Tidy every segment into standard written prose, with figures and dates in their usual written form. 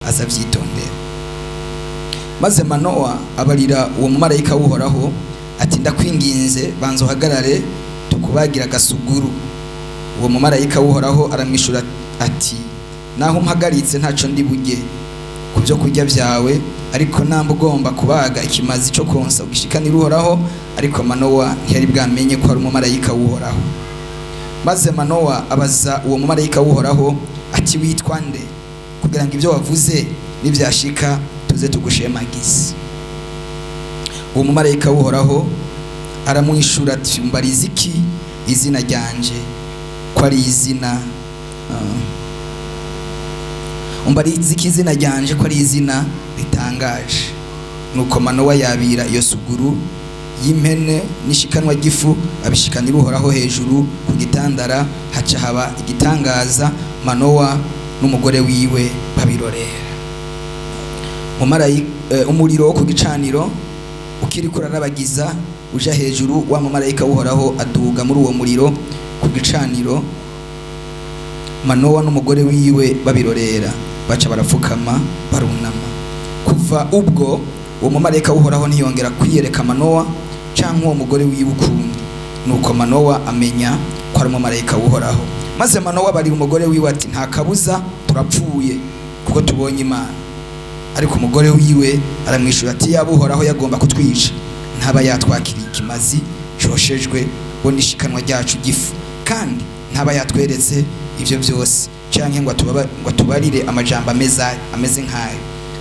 aza avyitondera. Maze Manowa abarira uwo mumarayika w'Uhoraho ati: ndakwinginze, banza uhagarare tukubagira agasuguru. Uwo mumarayika w'Uhoraho aramwishura ati: naho umpagaritse ntaco ndi burye ku byo kurya byawe, ariko namba ugomba kubaga ikimazi cyo konsa ugishikanira Uhoraho. Ariko Manowa ntiyari bwamenye ko ari umumarayika w'Uhoraho. Maze Manowa abaza uwo mumarayika w'Uhoraho ati: witwa nde, kugira ngo ibyo wavuze nibyashika tuze tugushemagize? Uwo mumarayika w'Uhoraho aramwishura ati: umbariza iki izina ryanje, ko ari izina umbariza iki izina ryanje, ko ari izina ritangaje? Nuko Manowa yabira iyo suguru y'impene n'ishikanwa ry'ifu, abishikanira Uhoraho hejuru ku gitandara. Haca haba igitangaza, Manowa n'umugore wiwe babirorera. Umuriro wo ku gicaniro ukiriko urarabagiza uja hejuru, wa mumarayika w'Uhoraho aduga muri uwo muriro ku gicaniro, Manowa n'umugore wiwe babirorera, baca barapfukama barunama. Kuva ubwo uwo mumarayika w'Uhoraho ntiyongera kwiyereka Manowa canke uwo mugore wiwe ukundi. Nuko Manowa amenya ko ari umumarayika w'Uhoraho. Maze Manowa abarira umugore wiwe ati: nta kabuza turapfuye, kuko tubonye Imana. Ariko umugore wiwe aramwishura ati: yaba Uhoraho yagomba kutwica, ntaba yatwakiriye ikimazi coshejwe bo n'ishikanwa ryacu gifu, kandi ntaba yatweretse ivyo byose, canke ngo atubarire amajambo ameze nkayo.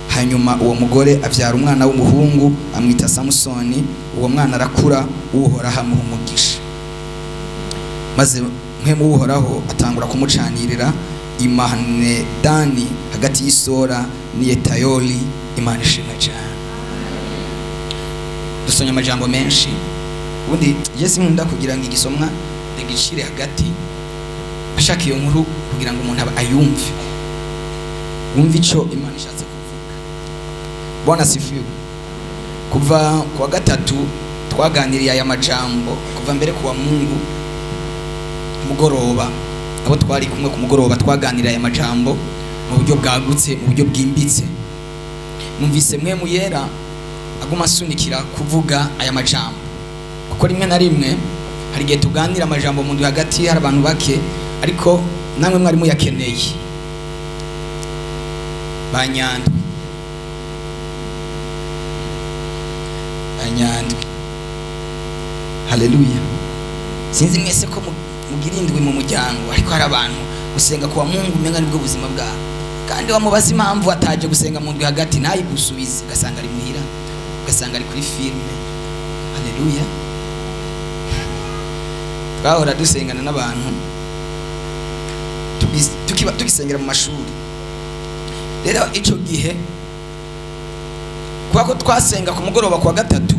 Hanyuma uwo mugore avyara umwana w'umuhungu, amwita Samusoni. Uwo mwana arakura, Uhoraho amuha umugisha. Maze mpwemu w'Uhoraho atangura kumucanirira Imahanedani, hagati y'Isora n'Iyetayoli. Imana ishimwe cyane. Dusomye amajambo menshi. Ubundi je sinkunda kugira ngo igisomwa ndagicire hagati, ashaka iyo nkuru kugira ngo umuntu ayumve, wumve ico Imana ishatse kuvuga. Bwana sifiwe. Kuva kuwa gatatu twaganiriye aya majambo, kuva mbere kuwa Mungu mugoroba, abo twari kumwe ku mugoroba twaganiriye aya majambo mu buryo bwagutse, mu buryo bwimbitse. Numvise mwe muyera aguma asunikira kuvuga aya majambo, kuko rimwe na rimwe hari igihe tuganira amajambo mu ndwi hagati hari abantu bake, ariko namwe mwari muyakeneye. Banyandwi, banyandwi, haleluya. Sinzi mwese ko mugira indwi mu muryango, ariko hari abantu gusenga kuwa Mungu umenga nibwo buzima bwabo, kandi wamubaza impamvu ataje gusenga mu ndwi hagati ntayigusubize, ugasanga ari muhira, ugasanga ari kuri filme. Haleluya. Twahora dusengana n'abantu tugisengera mu mashuri. Rero ico gihe kuba ko twasenga ku mugoroba kuwa gatatu,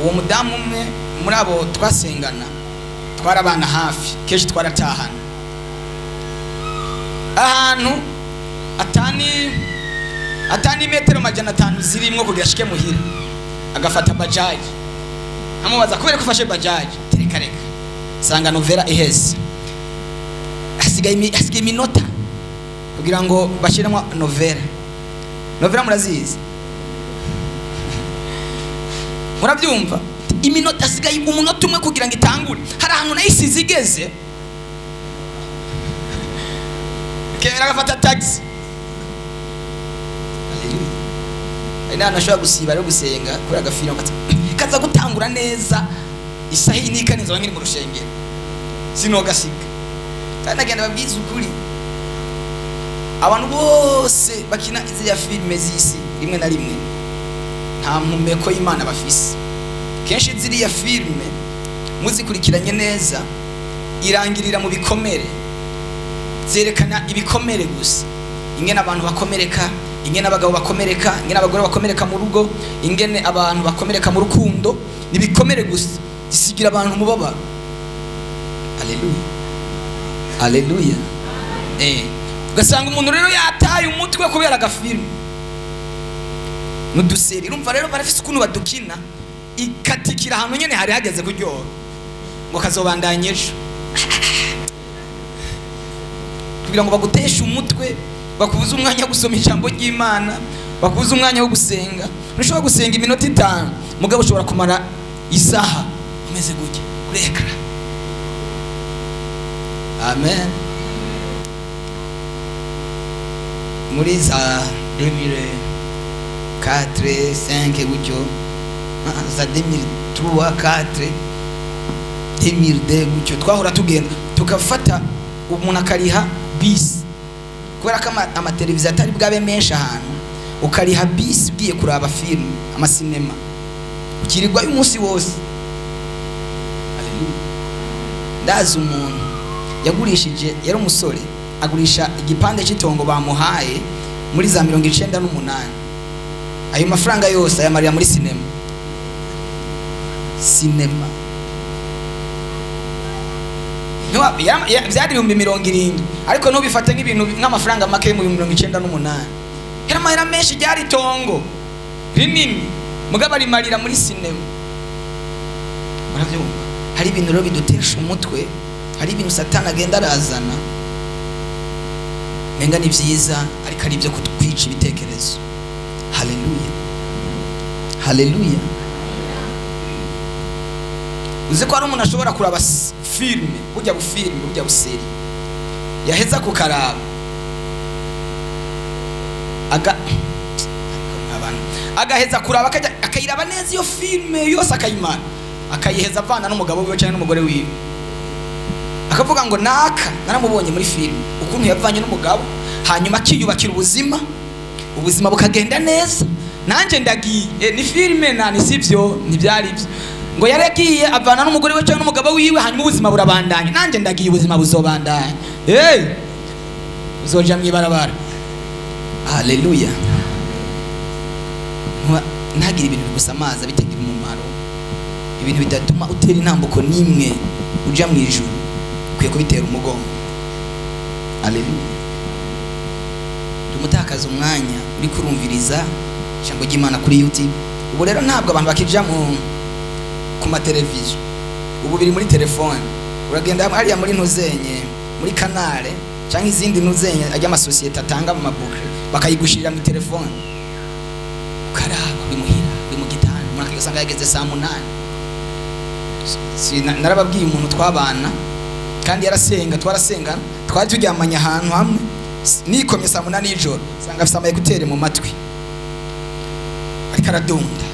uwo mudamu umwe muri abo twasengana twarabana hafi, kenshi twaratahana ahantu atani metero 500 zirimwo kugira ashike muhira, agafata bajaji. Amubaza kubera ko ufashe bajaji, tereka reka sanga novera iheze, hasigaye iminota kugira ngo bashiremo novera. Novera murazizi, murabyumva? Iminota hasigaye umunota umwe kugira ngo itangure. Hari ahantu nayisize igeze, kera agafata taxi. Hari n'ahantu ashobora gusiba rero gusenga kuri agafilm kaza gutangura neza isaha iyi n'ikane nzoba nkiri mu rushengero, sinogasiga. Kandi nagenda babwiza ukuri, abantu bose bakina iziriya filime z'isi rimwe na rimwe nta mpumeko y'Imana bafise. Kenshi ziriya filime muzikurikiranye neza irangirira mu bikomere, zerekana ibikomere gusa, ingene abantu bakomereka, ingene abagabo bakomereka, ingene abagore bakomereka mu rugo, ingene abantu bakomereka mu rukundo, nibikomere gusa, zisigira abantu umubabaro. Haleluya, haleluya. Ugasanga umuntu rero yataye umutwe kubera agafilme n'uduseri. Urumva rero barafise ukuntu badukina, ikatikira ahantu nyene hari hageze kuryoha ngo kazobandanya ejo, kugira ngo baguteshe umutwe. Bakubuza umwanya wo gusoma ijambo ry'Imana, bakubuza umwanya wo gusenga. Ntushobora gusenga iminota 5, mugabo ushobora kumara isaha umeze gutya kuri écran. Amen. Muri za 2004, 5 gutyo, za 2003, 4, 2002 gutyo, twahora tugenda tugafata umuntu akariha bisi, kubera ko amateleviziyo atari bwabe menshi ahantu, ukariha bisi ugiye kuraba filime, amasinema, ukirirwayo umunsi wose. Haleluya. Ndazi umuntu yagurishije, yari umusore, agurisha igipande cy'itongo bamuhaye muri za 98, ayo mafaranga yose ayamarira muri sinema. Sinema byari 70,000, ariko ntubifate nk'ibintu nk'amafaranga make. Mu 98 yari amahera menshi, ryari itongo rinini, mugabo arimarira muri sinema. Murabyumva? Hari ibintu rero bidutesha umutwe, hari ibintu Satani agenda arazana menga ni byiza, ariko ari ibyo kutwica ibitekerezo. Haleluya, haleluya. Uzi ko hari umuntu ashobora kuraba filime, burya bufilime, burya busérie, yaheza kukaraba aga abantu agaheza kuraba, akajya akayiraba neza iyo filime yose, akayimara, akayiheza avana n'umugabo wiwe cyangwa n'umugore wiwe, akavuga ngo naka naramubonye muri filime ukuntu yavanye n'umugabo, hanyuma akiyubakira ubuzima, ubuzima bukagenda neza, nanjye ndagiye. Ni filime nani, sibyo, ntibyari byo, ngo yaragiye avana n'umugore we cyangwa n'umugabo wiwe, hanyuma ubuzima burabandanya, nanjye ndagiye, ubuzima buzobandanya. Hey, uzoja mwibarabara. Haleluya. Ntagire ibintu bigusamaza bitagira umumaro, ibintu bidatuma utera intambuko n'imwe uja mu ijuru, ukwiye kubitera umugongo. Haleluya. Tumutakaza umwanya uri kurumviriza ijambo ry'Imana kuri YouTube. Ubu rero ntabwo abantu bakija mu ku mateleviziyo, ubu biri muri telefone. Uragenda hariya muri ntuzenye, muri Canal cyangwa izindi ntuzenye ajya amasosiyete atanga mu mabouquet, bakayigushirira mu telefone, ukaraba uri muhira, uri mu gitanda, umuntu akasanga yageze saa 8. Narababwiye umuntu twabana kandi yarasenga, twarasenga, twari turyamanye ahantu hamwe, nikomye saa 8 y'ijoro, usanga afise ama écouteurs mu matwi ariko aradunda.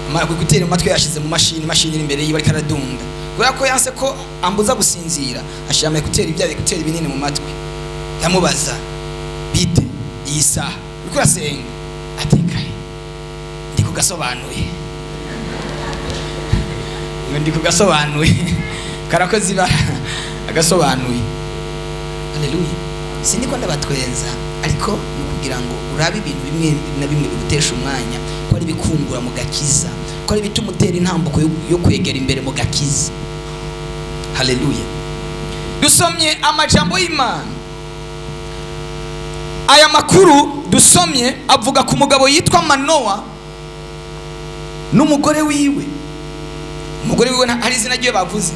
Ama écouteurs mu matwi yashize mu mashini, imashini iri imbere yiwe, ariko aradunda kubera ko yanse ko ambuza gusinzira, ashira ama écouteurs, bya écouteurs binini mu matwi. Ndamubaza: "Bite iyi saha, uriko urasenga?" Atekaye, "Ndi kugasobanuye." Ngo ndi kugasobanuye, karakoze ibara agasobanuye. Haleluya. Sindiko ndabatwenza, ariko ni ukugira ngo urabe ibintu bimwe na bimwe bigutesha umwanya, ko ari ibikungura mu gakiza, ko ari ibituma utera intambuko yo kwegera imbere mu gakiza. Haleluya. Dusomye amajambo y'Imana. Aya makuru dusomye avuga ku mugabo yitwa Manowa n'umugore wiwe. Umugore wiwe hari izina ryiwe bavuze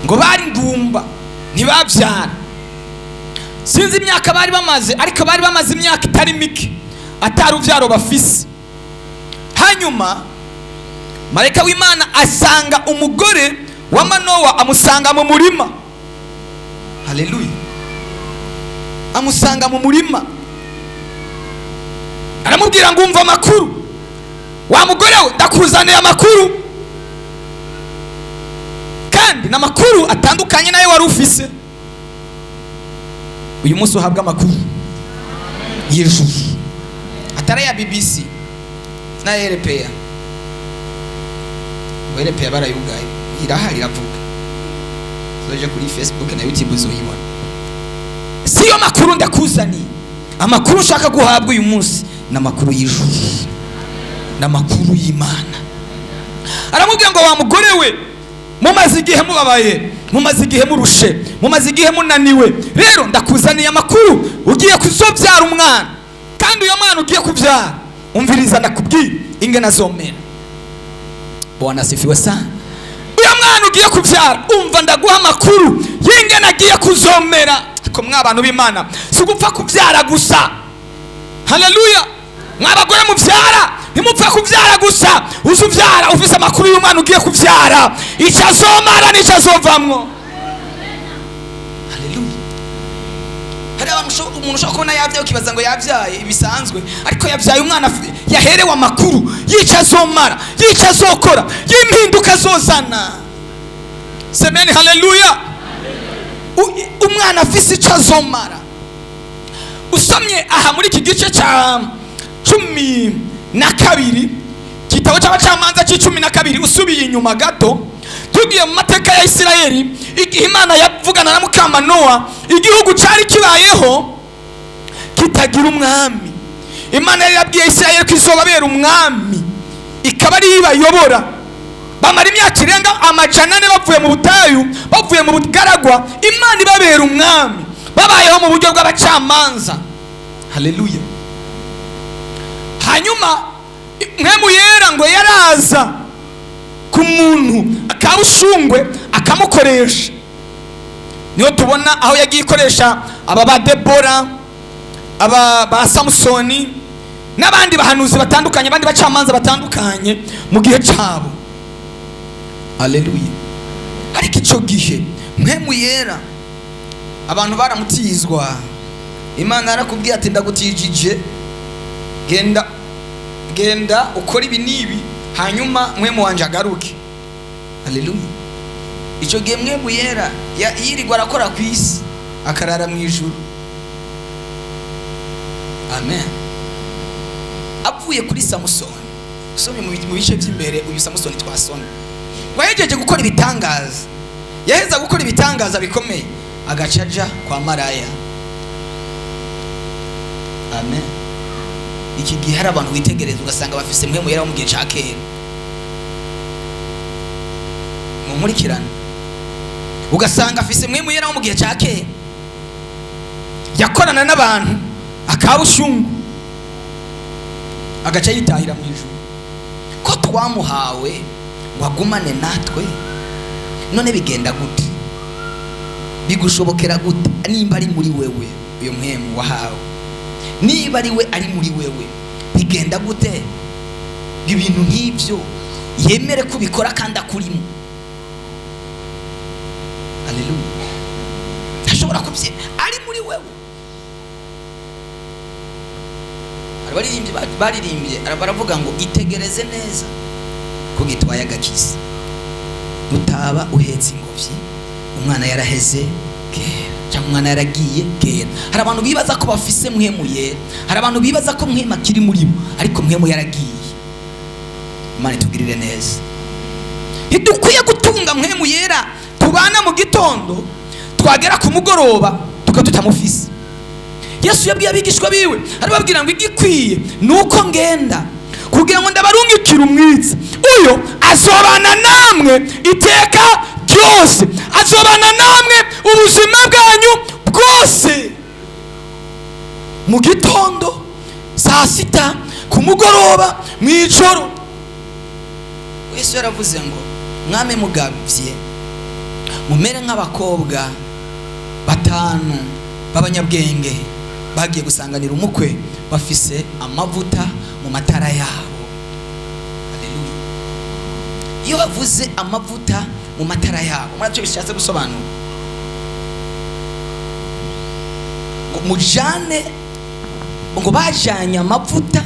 ngo bari ngumba, ntibabyara. Sinzi imyaka bari bamaze, ariko bari bamaze imyaka itari mike atari ubyaro bafise. Hanyuma marayika w'Imana asanga umugore wa Manowa, amusanga mu murima. Haleluya. Amusanga mu murima, aramubwira ngo: "Umva amakuru, wa mugore we, ndakuzaniye amakuru, kandi ni amakuru atandukanye nayo wari ufise." Uyu munsi uhabwa amakuru y'ijuru, atari aya BBC na RPA, ngo RPA barayugaye. Irahari, iravuga, uzoje kuri Facebook na YouTube uzoyibona. Siyo makuru ndakuzaniye. Amakuru ushaka guhabwa uyu munsi ni amakuru y'ijuru, ni amakuru y'Imana. Aramubwira ngo: "Wa mugore we, mumaze igihe mubabaye, mumaze igihe murushe, mumaze igihe munaniwe. Rero ndakuzaniye amakuru: ugiye kuzobyara umwana, kandi uyo mwana ugiye kubyara, umviriza ndakubwira ingene azomera." Bwana asifiwe sana. "Uyo mwana ugiye kubyara, umva ndaguha amakuru y'ingene agiye kuzomera." Ariko mwa bantu b'Imana, si ugupfa kubyara gusa. Haleluya! Mwabagore mubyara, ntimupfa kubyara gusa. Uzi ubyara ufise amakuru y'umwana ugiye kubyara, icyo azomara n'icyo azovamwo. Haleluya! Hari abantu umuntu ushobora kubona yabyaye, ukibaza ngo yabyaye bisanzwe, ariko yabyaye umwana yaherewe amakuru y'icyo azomara, y'icyo azokora, y'impinduka azozana. Semeni haleluya! Umwana afise icyo azomara. Usomye aha muri iki gice cya 12, igitabo cy'Abacamanza cya 12, usubiye inyuma gato, tugiye mu mateka ya Isirayeli, igihe Imana yavugana na Mukamanowa, igihugu cyari kibayeho kitagira umwami. Imana yari yabwiye Isirayeli ko izobabera umwami, ikaba ariyo ibayobora. Bamara imyaka irenga 400 bavuye mu butayu, bavuye mu bugaragwa, Imana ibabera umwami, babayeho mu buryo bw'abacamanza. Haleluya! Hanyuma Mpwemu Yera ngo yaraza ku muntu akabushungwe, akamukoresha. Niyo tubona aho yagiye ikoresha aba ba Debora, aba ba Samusoni n'abandi bahanuzi batandukanye, abandi bacamanza batandukanye mu gihe cyabo. Haleluya! Ariko icyo gihe Mpwemu Yera abantu baramutizwa. Imana yarakubwiye ati: "Ndagutijije, genda, genda ukore ibi n'ibi, hanyuma Mpwemu wanje agaruke." Haleluya! Icyo gihe Mpwemu Yera yirirwa arakora ku isi, akarara mu ijuru. Amen. Avuye kuri Samusoni, usomye mu bice by'imbere, uyu Samusoni twasomye ngo yahejeje gukora ibitangaza, yaheza gukora ibitangaza bikomeye, agaca aja kwa maraya. Amen. Iki gihe hari abantu witegereza ugasanga bafise Mpwemu Yera wo mu gihe ca kera. Munkurikirane, ugasanga afise Mpwemu Yera wo mu gihe ca kera, yakorana n'abantu akabushungu, agaca yitahira mu ijuru. Ko twamuhawe ngo agumane natwe, none bigenda gute? Bigushobokera gute? Nimba ari muri wewe, uyo Mpwemu wahawe, niba ari we ari muri wewe, bigenda gute ibintu nk'ibyo yemere kubikora kandi akurimo? Haleluya! Ntashobora kubye ari muri wewe. Abaririmbyi baririmbye baravuga ngo: "Itegereze neza ko gitwaye agakiza, utaba uhetse ingobyi umwana yaraheze kera, cyangwa umwana yaragiye kera." Hari abantu bibaza ko bafise Mpwemu Yera, hari abantu bibaza ko Mpwemu akiri muri bo, ariko Mpwemu yaragiye. Imana itugirire neza. Ntidukwiye gutunga Mpwemu Yera tubana mu gitondo, twagera ku mugoroba tukaba tutamufise. Yesu yabwiye abigishwa biwe, arababwira ngo: "Igikwiye ni uko ngenda kugira ngo ndabarungikire umwitsi. Uyo azobana namwe iteka ryose, azobana namwe ubuzima bwanyu bwose, mu gitondo, saa sita, ku mugoroba, mu ijoro." Yesu yaravuze ngo: "Mwame mugabye, mumere nk'abakobwa batanu b'abanyabwenge bagiye gusanganira umukwe, bafise amavuta mu matara yabo." Haleluya! Iyo bavuze amavuta mu matara yabo, murabyo bishatse gusobanura ngo mujane, ngo bajanye amavuta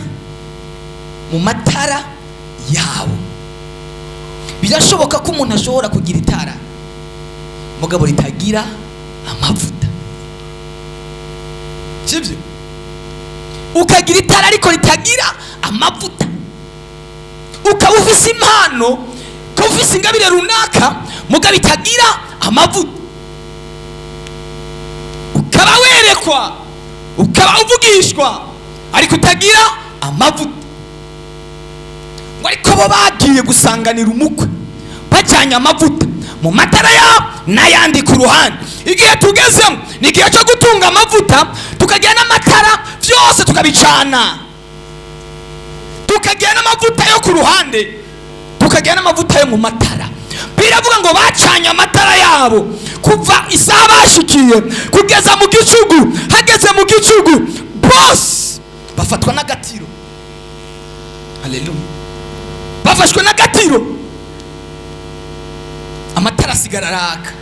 mu matara yabo. Birashoboka ko umuntu ashobora kugira itara mugabo ritagira amavuta, sibyo? Ukagira itara ariko ritagira amavuta, ukaba ufise impano, ukaba ufise ingabire runaka mugabo itagira amavuta, ukaba werekwa, ukaba uvugishwa, ariko utagira amavuta. Ngo ariko bo bagiye gusanganira umukwe bajyanye amavuta mu matara yabo n'ayandi ku ruhande. Igihe tugezemo ni igihe cyo gutunga amavuta, tukagira n'amatara, byose tukabicana, tukagira n'amavuta yo ku ruhande, tukagira n'amavuta yo mu matara. Biravuga ngo bacanye amatara yabo kuva isaha bashikiye kugeza mu gicugu. Hageze mu gicugu bose bafatwa n'agatiro. Haleluya! Bafashwe n'agatiro, amatara asigara araka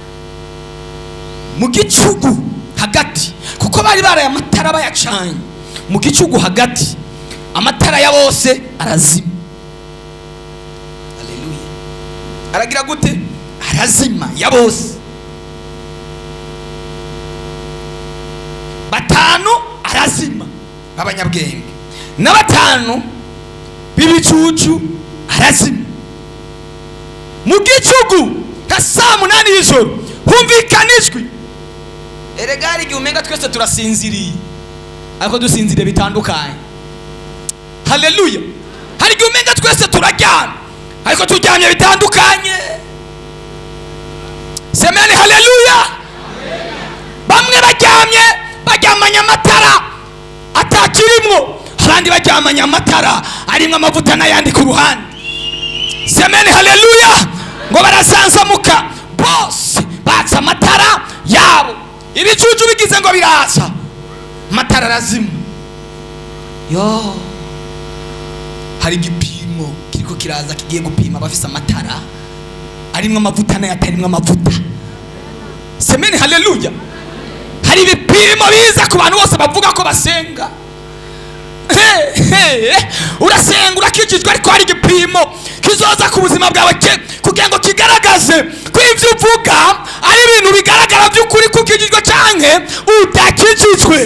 mu gicugu hagati, kuko bari baraye amatara bayacanye. Mu gicugu hagati amatara ya bose arazima. Haleluya! Aragira gute? Arazima ya bose. Batanu arazima b'abanyabwenge, na batanu b'ibicucu arazima. Mu gicugu nka saa 8 y'ijoro humvikana ijwi. Erega hari igihe umenga twese turasinziriye, ariko dusinziriye bitandukanye. Haleluya! Hari igihe umenga twese turaryamye, ariko turyamye bitandukanye. Semeni haleluya! Bamwe baryamye baryamanye amatara atakirimwo, abandi baryamanye amatara arimwo amavuta n'ayandi ku ruhande. Semeni haleluya! Ngo barasanzamuka bose batsa amatara yabo. Ibicucu bigize ngo biraza, amatara arazima. Yo, hari igipimo kiriko kiraza kigiye gupima abafise amatara arimwo amavuta n'ayatarimwo amavuta. Semeni haleluya! Hari ibipimo biza ku bantu bose bavuga ko basenga. Urasenga, urakijijwe, ariko hari igipimo kizoza ku buzima bwawe kugira ngo kigaragaze ko ivyo uvuga ari ibintu bigaragara by'ukuri ko ukijijwe canke udakijijwe.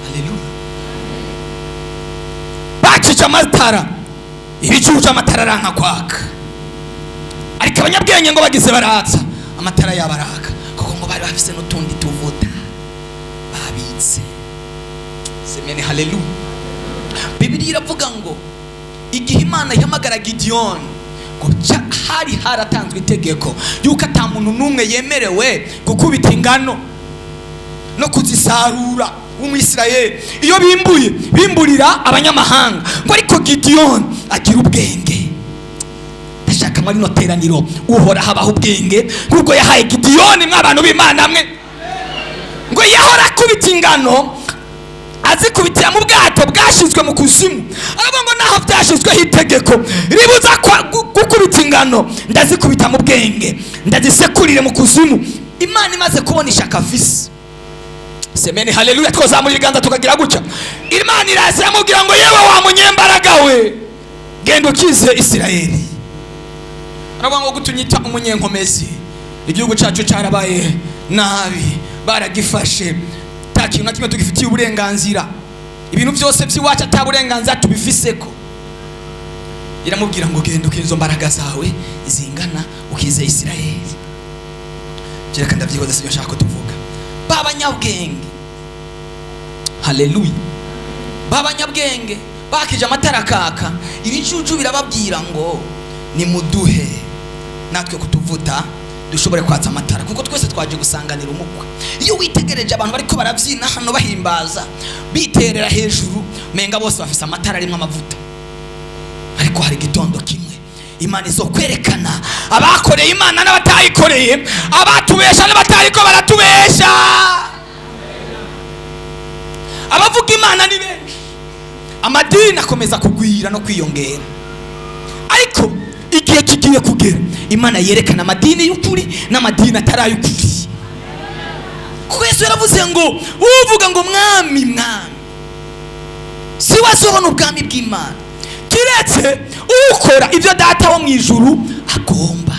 Haleluya! Bakije amatara, ibicucu amatara aranka kwaka, ariko abanyabwenge ngo bagize baratsa amatara yabo araka, kuko ngo bari bafise n'utundi tuvuta babitse. Semeni haleluya! Bibiliya iravuga ngo igihe Imana ihamagara Gidiyoni, ngo hari haratanzwe itegeko yuko ata muntu n'umwe yemerewe gukubita ingano no kuzisarura w'Umwisirayeli. Iyo bimbuye bimburira abanyamahanga. Ngo ariko Gidiyoni agira ubwenge. Ndashaka muri rino teraniro Uhoraho abaha ubwenge nk'ubwo yahaye Gidiyoni. Mw'abantu b'Imana mwe, ngo yahora akubita ingano azikubitira mu bwato bwashyizwe mu kuzimu. Aravuga ngo naho byashyizweho itegeko ribuza gukubita ingano, ndazikubita mu bwenge, ndazisekurire mu kuzimu. Imana imaze kubona ishaka afise, semeni haleluya, twazamura ibiganza tukagira gutya. Imana iraza iramubwira ngo yewe wa munyembaraga we, genda ukize Isirayeli. Aravuga ngo gutunyita umunyenkomezi, igihugu cyacu cyarabaye nabi, baragifashe, nta kintu na kimwe tugifitiye uburenganzira, ibintu byose by'iwacu ata burenganzira tubifiseko. Iramubwira ngo genda ukize izo mbaraga zawe zingana, ukize Isirayeli. Kereka ndavyihoza, sibyo nshaka ko tuvuga. B'abanyabwenge, haleluya, b'abanyabwenge bakije amatara kaka, ibicucu birababwira ngo nimuduhe natwe kutuvuta dushobore kwatsa amatara, kuko twese twaje gusanganira umukwe. Iyo witegereje abantu bariko barabyina hano bahimbaza biterera hejuru, menga bose bafise amatara arimwo amavuta. Ariko hari igitondo kimwe Imana izokwerekana abakoreye Imana n'abatayikoreye, abatubesha n'abatariko baratubesha. Abavuga Imana ni benshi, amadini akomeza kugwira no kwiyongera, ariko igihe kigiye kugera Imana yerekana amadini y'ukuri n'amadini atari ay'ukuri. Kuko Yesu yaravuze ngo uvuga ngo mwami mwami si we azobona ubwami bw'Imana, kiretse ukora ibyo Data wo mu ijuru agomba.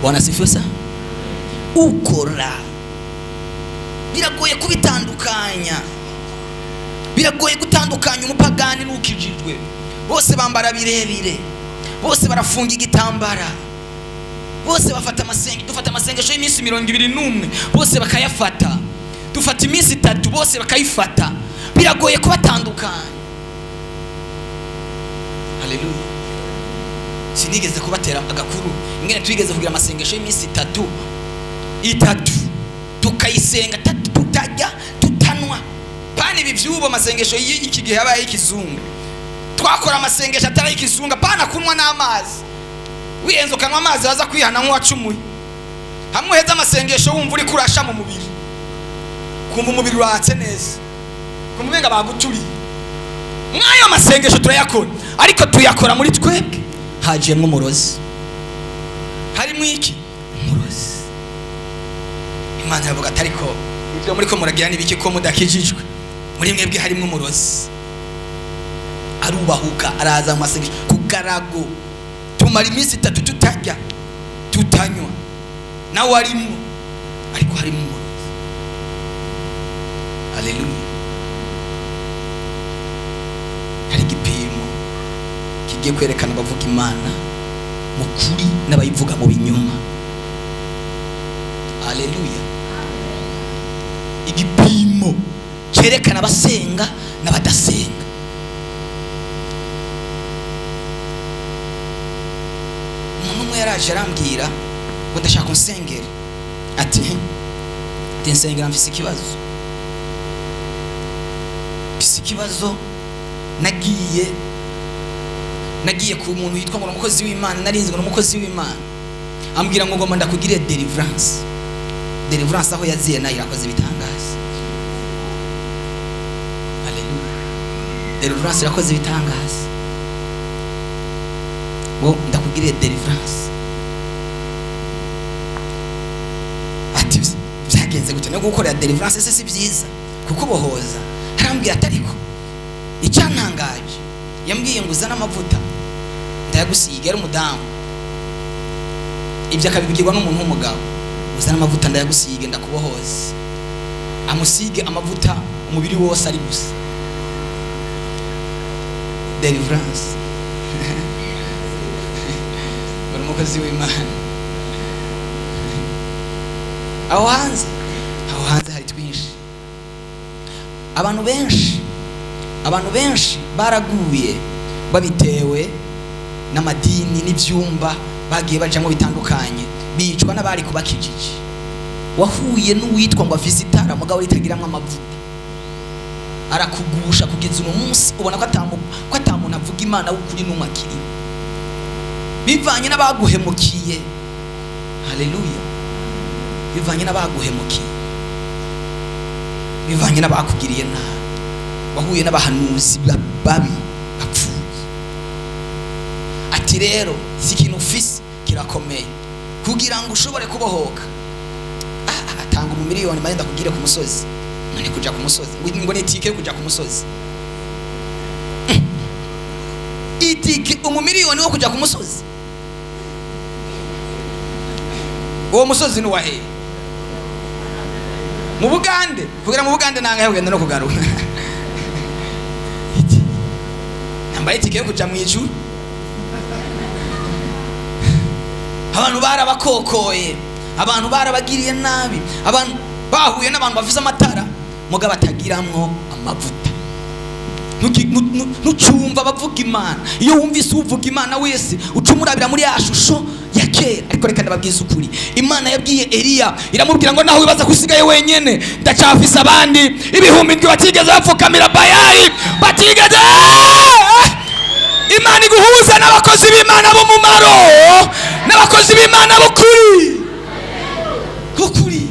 Bwana asifiwe sana. Ukora, biragoye kubitandukanya, biragoye gutandukanya umupagani n'ukijijwe. Bose bambara birebire, bose barafunga igitambara, bose bafata amasengesho. Dufata amasengesho y'iminsi 21, bose bakayafata. Dufata iminsi 3, bose bakayifata. Biragoye kubatandukanya. Haleluya! Sinigeze kubatera agakuru ingene twigeze kugira amasengesho y'iminsi 3 tukayisenga tutajya tutanwa. Pani ibi vy'ubu amasengesho y'iki gihe yabaye y'ikizungu. Twakora amasengesho atari y'ikizungu, pana kunywa n'amazi. Wihenze ukanywa amazi baza kwihana nk'uwacumuye. Hamwe uheze amasengesho wumva uri kurasha mu mubiri, kumva umubiri uratse neza, kumva umenga baguturiye. Mw'ayo masengesho turayakora, ariko tuyakora muri twebwe hajiyemwo umurozi. Harimo iki? Umurozi. Imana iravuga ati ariko ibyo muri ko muragira n'ibiki ko mudakijijwe? Muri mwebwe harimo umurozi. Arubahuka araza mu masengesho ku karago, tumara iminsi 3 tutarya tutanywa, nawe arimo, ariko harimo umurozi. Haleluya. Hari igipimo kigiye kwerekana abavuga Imana mu kuri n'abayivuga mu binyoma. Haleluya. Igipimo cyerekana abasenga n'abadasenga. Umuntu umwe yaraje arambwira ngo ndashaka unsengere. Ati nsengera mfise ikibazo. Mfise ikibazo, nagiye ku muntu yitwa ngo umukozi w'Imana, narinzi ngo umukozi w'Imana, ambwira ngo ngomba ndakugire deliverance. Deliverance aho yaziye nayo irakoze ibitangaza. Haleluya. Deliverance irakoze ibitangaza. Ngo ndakugire deliverance. Ati byagenze gute no gukorera deliverance se si byiza kuko bohoza. Arambwira ati ariko icyantangaje yambwiye ngo uzane amavuta ndayagusiga. Yari umudamu, ibyo akabibwirwa n'umuntu w'umugabo. Uzane amavuta ndayagusiga ndakubohoza. Amusige amavuta umubiri wose ari gusa. Deliverance. Bari umukozi w'Imana. Aho hanze hari twinshi. Abantu benshi baraguye babitewe n'amadini n'ibyumba bagiye bajamo bitandukanye, bicwa n'abari kubakijije. Wahuye n'uwitwa ngo afise itara mugabo ritagiramwe amavuta, arakugusha kugeza uno munsi ubona ko atamuntu avuga Imana w'ukuri n'umwe akiriho, bivanye n'abaguhemukiye. Haleluya. Bivanye n'abaguhemukiye, bivanye n'abakugiriye nabi. Wahuye n'abahanuzi babi bapfuye. Ati rero iki kintu ufise kirakomeye kugira ngo ushobore kubohoka. Atanga umumiliyoni mane ndakugire ku musozi. None kuja ku musozi ngo ni itike yo kuja ku musozi. Itike umumiliyoni wo kuja ku musozi. Uwo musozi ni wahe? Mu Bugande. Kugira mu Bugande nangahe kugenda no kugaruka. Nambaye itike yo kuja mu ijuru. Abantu barabakokoye, abantu barabagiriye nabi, abantu bahuye n'abantu bafise amatara mugabo batagiramwo amavuta. Ntucumva bavuga Imana. Iyo wumvise uvuga Imana wese ucumurabira muri ya shusho ya kera. Ariko reka ndababwiza ukuri, Imana yabwiye Eliya iramubwira ngo naho wibaza kusigaye wenyene, ndacafise abandi 7,000 batigeze bapfukamira Bayali, batigeze. Imana iguhuza n'abakozi b'Imana b'umumaro, n'abakozi b'Imana b'ukuri. Kukuri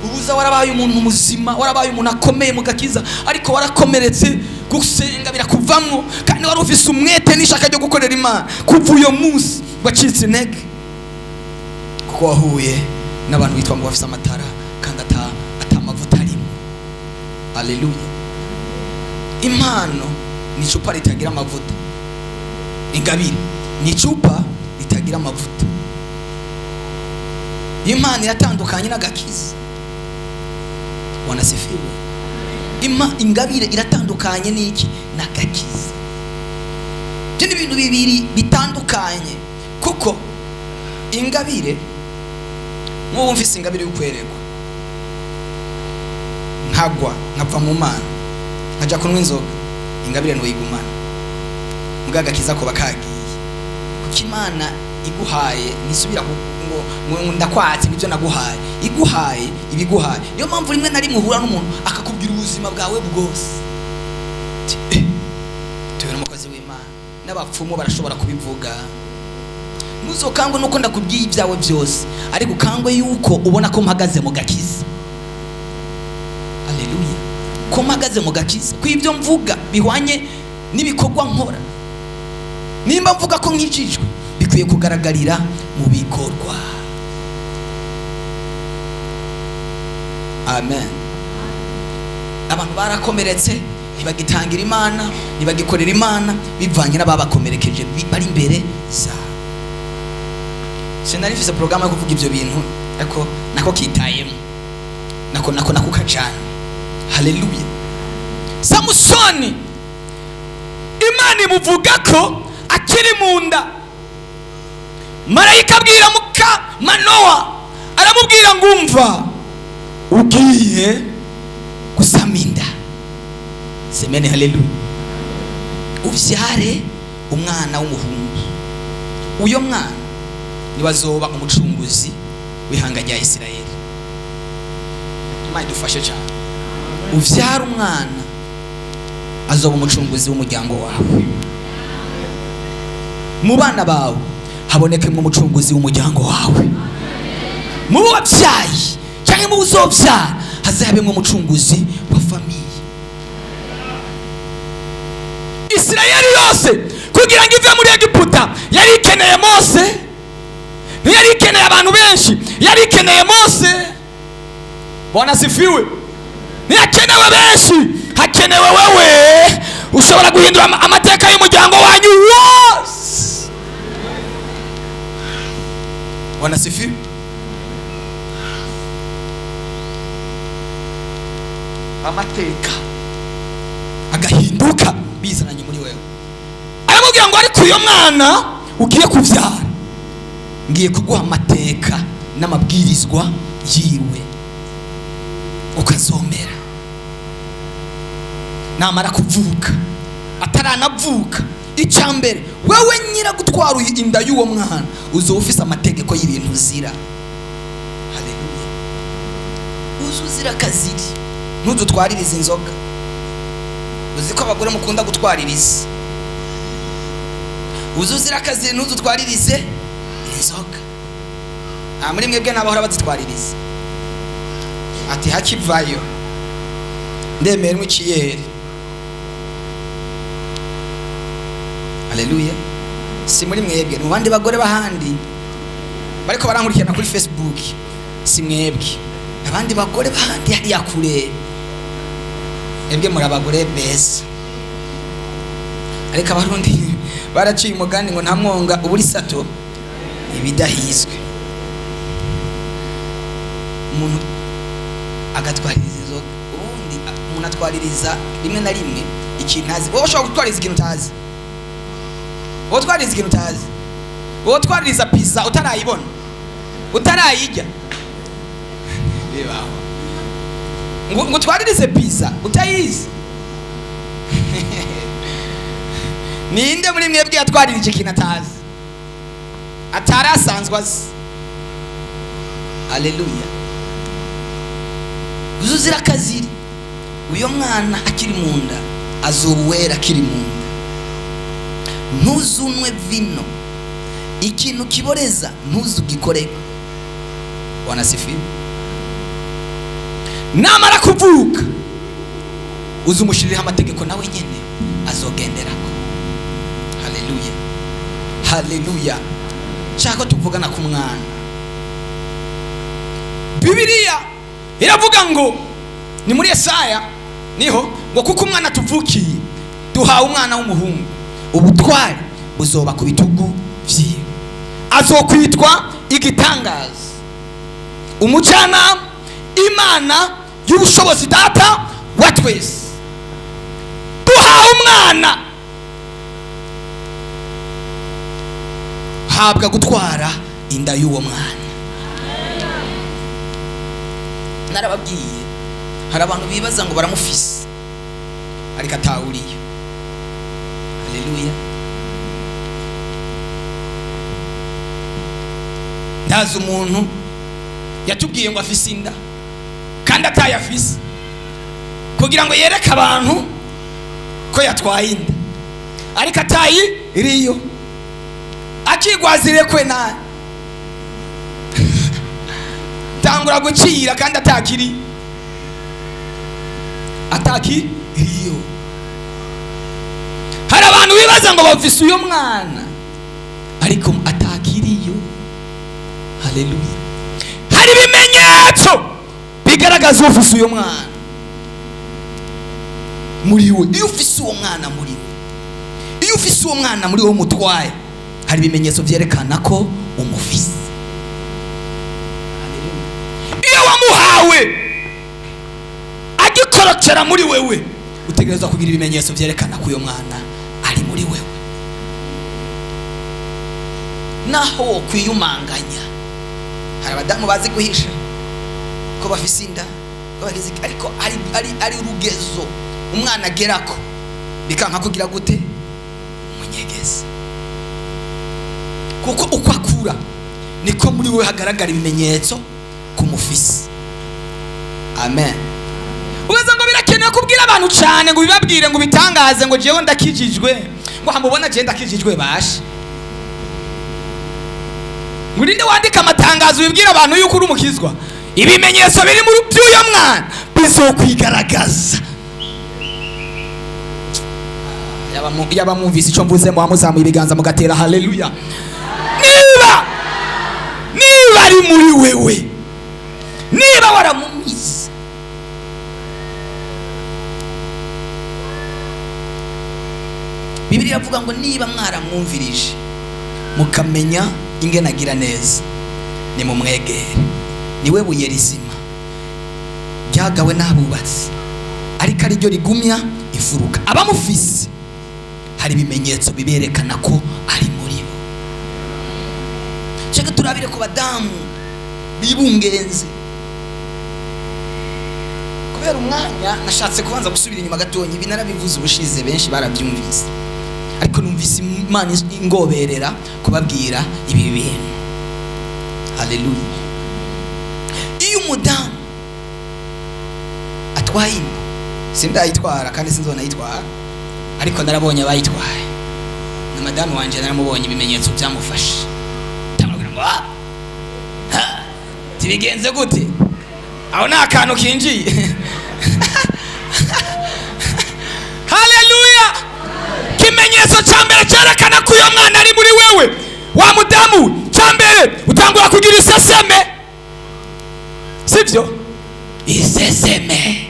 ubuza warabaye umuntu muzima, warabaye umuntu akomeye mu gakiza, ariko warakomeretse, gusenga birakuvamwo, kandi wari ufise umwete n'ishaka ryo gukorera Imana. Kuva uyo munsi wacitse intege kuko wahuye n'abantu bitwa ngo bafise amatara kandi atamavuta arimo. Haleluya. Impano ni icupa ritagira amavuta. Ingabire ni icupa ritagira amavuta. Imana iratandukanye n'agakiza. Wanasifiwe. Ingabire iratandukanye n'iki? N'agakiza. Ibyo ni ibintu bibiri bitandukanye, kuko ingabire, nk'ubu mfise ingabire yo kwerekwa, nkagwa nkava mu Mana nkaja kunywa inzoga, ingabire ntoyigumana, mbwa agakiza ko bakagiye. Kuko Imana iguhaye ntisubira ngo ndakwatse nibyo naguhaye, iguhaye ibiguhaye. Niyo mpamvu rimwe na rimwe uhura n'umuntu akakubwira ubuzima bwawe bwose. Tuwe n'umukozi w'Imana, n'abapfumu barashobora kubivuga. Ntuzokangwe nuko ndakubwiye ibyawe byose, ariko ukangwe yuko ubona ko mpagaze mu gakiza. Haleluya. Ko mpagaze mu gakiza, ko ibyo mvuga bihwanye n'ibikorwa nkora. Nimba mvuga ko nkijijwe, bikwiye kugaragarira mu bikorwa. Amen. Abantu barakomeretse, ntibagitangira Imana, ntibagikorera Imana, bivanye n'ababakomerekeje bari imbere zabo. Sinari mfise porogaramu yo kuvuga ibyo bintu, ariko nako kitayemo, nako kajana. Haleluya. Samusoni Imana imuvuga ko akiri mu nda. Marayika abwira muka Manowa, aramubwira ngo umva, ugiye gusama inda. Semene haleluya. Uvyare umwana w'umuhungu. Uyo mwana niwe azoba umucunguzi w'ihanga rya Isirayeli. Imana idufashe cyane. Uvyare umwana azoba umucunguzi w'umuryango wawe. Mu bana bawe habonekemo umucunguzi w'umuryango wawe. Mu bo wabyaye cyangwa mu bo uzobyara hazabemo umucunguzi wa famiye. Isirayeli yose kugira ngo ive muri Egiputa yari ikeneye Mose, ntiyari ikeneye abantu benshi, yari ikeneye Mose. Bwana asifiwe. Ntihakenewe benshi, hakenewe wewe ushobora guhindura amateka y'umuryango wanyu wose. Bwana asifiwe. Amateka agahinduka bizananye muri wewe. Aramubwira ngo ariko uyo mwana ugiye kubyara, ngiye kuguha amateka n'amabwirizwa yiwe, ukazomera. Namara kuvuka, ataranavuka, icya mbere wewe nyira gutwara inda y'uwo mwana uzoba ufise amategeko y'ibintu uzira. Haleluya. Uzuzira kaziri, ntuzutwaririze inzoga. Uzi ko abagore mukunda gutwaririza. Uzuzira kaziri, ntuzutwaririze inzoga. Nta muri mwebwe n'abahora bazitwaririza. Ati hakivayo ndemera ikiyeri. Haleluya. Si muri mwebwe, mu bandi bagore bahandi bariko barankurikirana kuri Facebook, si mwebwe, abandi bagore bahandi hariya kure. Mwebwe muri abagore beza. Ariko abarundi baraciye umugani ngo nta mwonga uburi sato ibidahizwe. Umuntu agatwaririza inzoga, ubundi umuntu atwaririza rimwe na rimwe ikintu azi. Wowe ushobora gutwaririza ikintu utazi. Wowe utwaririza ikintu utazi. Wowe utwaririza pizza utarayibona, utarayirya. Bibaho. Ngo utwaririze pizza utayizi. Ninde muri mwebwe yatwaririje ikintu atazi, atarasanzwe azi? Haleluya. Uzuzira kaziri. Uyo mwana akiri mu nda azoba uwera akiri mu nda. Ntuzunwe vino, ikintu kiboreza ntuzugikore. Bwana asifiwe. Namara kuvuka uzumushirira amategeko nawe nyene azogenderako. Haleluya. Haleluya. Shaka tuvugana ku mwana. Bibiliya iravuga ngo ni muri Yesaya niho ngo kuko umwana tuvukiye duhawe umwana w'umuhungu, ubutwari buzoba ku bitugu vyiwe, azokwitwa igitangaza, umujyanama, Imana y'ubushobozi, data wa twese. Duhawe umwana, habwa gutwara inda y'uwo mwana. Narababwiye hari abantu bibaza ngo baramufise ariko atahuriye. Haleluya. Ndazi umuntu yatubwiye ngo afise inda kandi atayafise, kugira ngo yereke abantu ko yatwaye inda ariko atayiriyo. Akigwazire kwe na tangura gucira kandi atakiri atakiriyo. Hari abantu bibaza ngo bafise uyo mwana ariko atakiriyo. Haleluya. Hari ibimenyetso bigaragaza ufise uyo mwana muri we. Iyo ufise uwo mwana muri we, iyo ufise uwo mwana muri we umutwaye, hari ibimenyetso vyerekana ko umufise. Iyo wamuhawe agikorokera muri wewe, utegerezwa kugira ibimenyetso vyerekana ko uyo mwana ari muri wewe. Naho wokwiyumanganya, hari abadamu bazi guhisha ko bafise inda, ko bagize, ariko ari urugezo umwana agerako bikanka kugira gute umunyegeza, kuko uko akura niko muri we hagaragara ibimenyetso kumufise. Amen. Ubaza ngo birakenewe kubwira abantu cyane ngo bibabwire ngo bitangaze ngo jewe ndakijijwe, ngo hamubona je ndakijijwe bashe. Ngurinde wandika amatangazo ubibwira abantu yuko uri umukizwa. Ibimenyetso biri muri by'uyo mwana bizokwigaragaza. Yaba mwumvise icyo mvuze muzamuye ibiganza mugatera haleluya. Niba ari muri wewe, niba waramumize, Bibiliya iravuga ngo niba mwaramwumvirije mukamenya ingene agira neza, nimumwegere. Niwe buye rizima ryagawe n'abubatsi, ariko ariryo rigumya imfuruka. Abamufise hari ibimenyetso biberekana ko ari muri bo. Shaka turabire ku badamu bibungenze. Kubera umwanya nashatse kubanza gusubira inyuma gatonya, ibi narabivuze ubushize benshi barabyumvise, ariko numvise Imana ingoberera kubabwira ibi bintu. Haleluya. Iyo umudamu atwaye inda, sindayitwara kandi sinzonayitwara, ariko narabonye abayitwaye na madamu wanje naramubonye ibimenyetso byamufashe. Tamubwira ngo tibigenze gute, aho nta kantu kinjiye. Haleluya. Kimenyetso cya mbere cyerekana ko uyo mwana ari muri wewe wa mudamu, cya mbere utangura kugira iseseme, sivyo? Iseseme.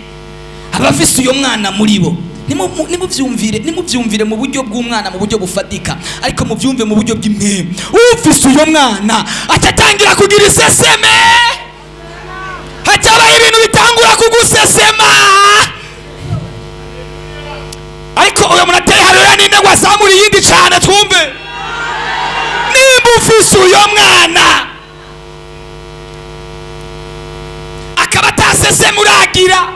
Abafise uyo mwana muri bo, nimuvyumvire mu buryo bw'umwana, mu buryo bufatika, ariko muvyumve mu buryo bw'impemu. Ufise uyo mwana acatangira kugira iseseme, hacabaye ibintu bitangura kugusesema. Ariko uyo muntu ateye haleluya ninde ngo azamure iyindi cyane twumve. Nimba ufise uyo mwana akaba atasesema uragira,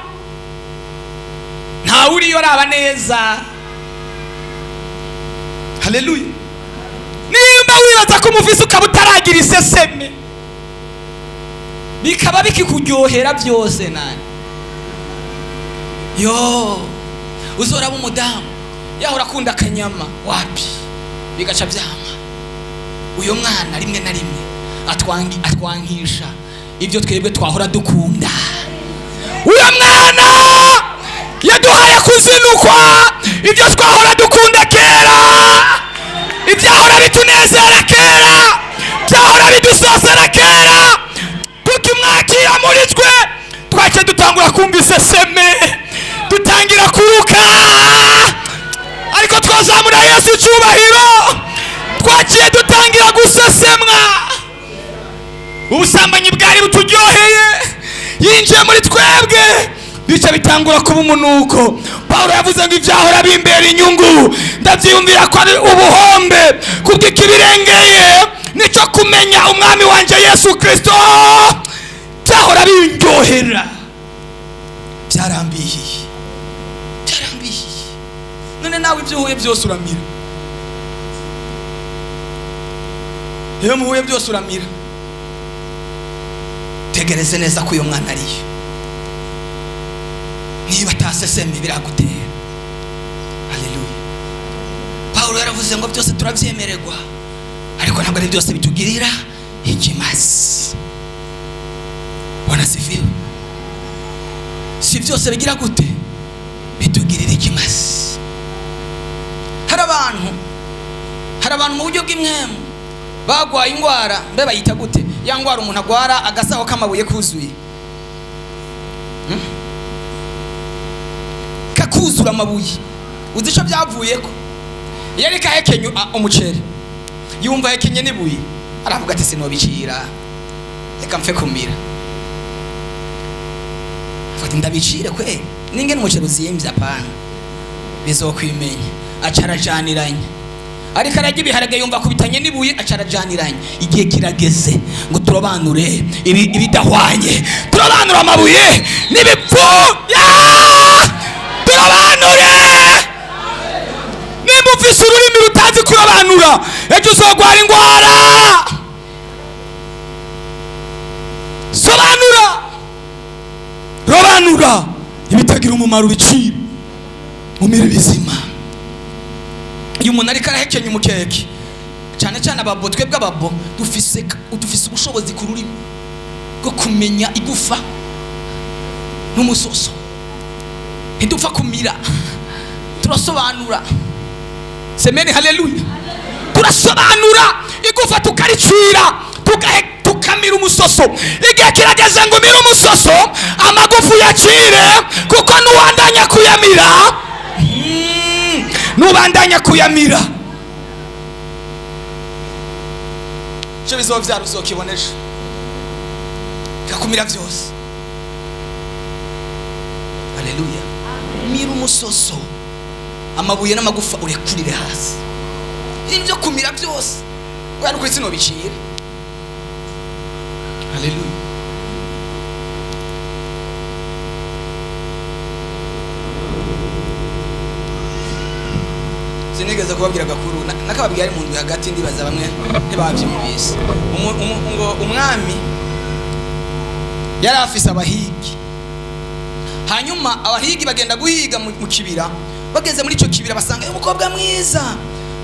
ntawe uriyo araba neza. Haleluya. Nimba wibaza ko umufise ukaba utaragira iseseme, bikaba bikikuryohera byose, nani yo uzoraba umudamu yahora akunda akanyama wapi bigaca byama. Uyo mwana rimwe na rimwe atwankisha ibyo twebwe twahora dukunda. Uyo mwana yaduhaye kuzinukwa ibyo twahora dukunda kera, ibyahora bitunezera kera, byahora bidusosera kera. Tukimwakira muri twe twace dutangura kumva iseseme, dutangira kuruka, ariko twazamura Yesu icyubahiro, twaciye dutangira gusesemwa. Ubusambanyi bwari buturyoheye yinjiye muri twebwe, bice bitangura kuba umunuko. Paulo yavuze ngo ibyahora bimbera inyungu ndabyiyumvira ko ari ubuhombe, kubw'ikibirengeye nicyo kumenya umwami wanje Yesu Kristo. Byahora bindyohera byarambihiye, byarambihiye. None nawe ibyo uhuye byose uramira, iyo muhuye byose uramira. Tegereze neza ko uyo mwana ariyo. Niba ataseseme biragutera. Haleluya. Paulo yaravuze ngo byose turabyemererwa, Ariko ntabwo ari byose bitugirira ikimazi. Bwana sifiwe. Si byose bigira gute bitugirira ikimazi. Hari abantu mu buryo bw'imwemu bagwaye ingwara, mbe bayita gute ya ngwara umuntu agwara agasaho k'amabuye kuzuye, kakuzura amabuye. Uzi ico byavuyeko? Yari kahekenye umuceri, yumva hekenye n'ibuye, aravuga ati sinobicira, reka mfe kumira. Afata ndabicire kwe ningene umuceri uzimvye, apana bizokwimenya. Acarajaniranye, ariko arajya ibiharage yumva kubitanye n'ibuye, acarajaniranye. Igihe kirageze ngo turobanure ibidahwanye, turobanure amabuye n'ibipfu, turobanure. Nimba ufise ururimi rutazi kurobanura, ejo uzogwara ingwara. Sobanura, robanura ibitagira umumaro, ubicire umire bizima. Iyo umuntu ariko arahekenya umukeke, cyane cyane ababo, twebwe ababo dufise ubushobozi ku rurimi bwo kumenya igufa n'umusoso, ntidupfa kumira, turasobanura. Semeni haleluya. Turasobanura igufa tukaricira, tukamira umusoso. Igihe kirageze ngo umire umusoso, amagufu yacire, kuko nuwandanya kuyamira, nubandanya kuyamira cyo bizovyara uzokibonesha kakumira byose. Haleluya. Mira umusoso, amabuye n'amagufa urekurire hasi. Ibyo kumira byose oya nuko sino bicire. Haleluya. Sinigeze kubabwira gakuru, nakababwira ari mu ndwi hagati, ndibaza bamwe ntibavyumvise. Ngo umwami yari afise abahigi, hanyuma abahigi bagenda guhiga mu kibira. Bageze muri ico kibira basanga umukobwa mwiza,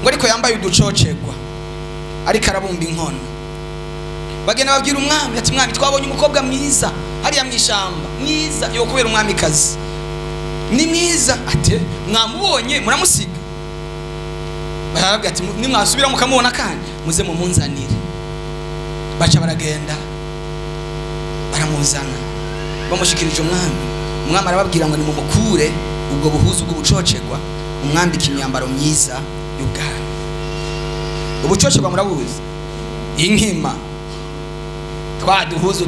ngo ariko yambaye uducocegwa, ariko arabumba inkono. Bagenda babwira umwami ati mwami, twabonye umukobwa mwiza hariya mwishamba, mwiza yo kubera umwami kazi ni mwiza. Ate mwamubonye muramusiga? Barababwira ati nimwasubira mukamubona kandi muze mumunzanire. Baca baragenda baramuzana, bamushikirije umwami. Umwami arababwira ngo nimumukure ubwo buhuzu bw'ubucocegwa, umwambike imyambaro myiza y'ubwami. Ubucocegwa murabuzi, inkima twaduhuzu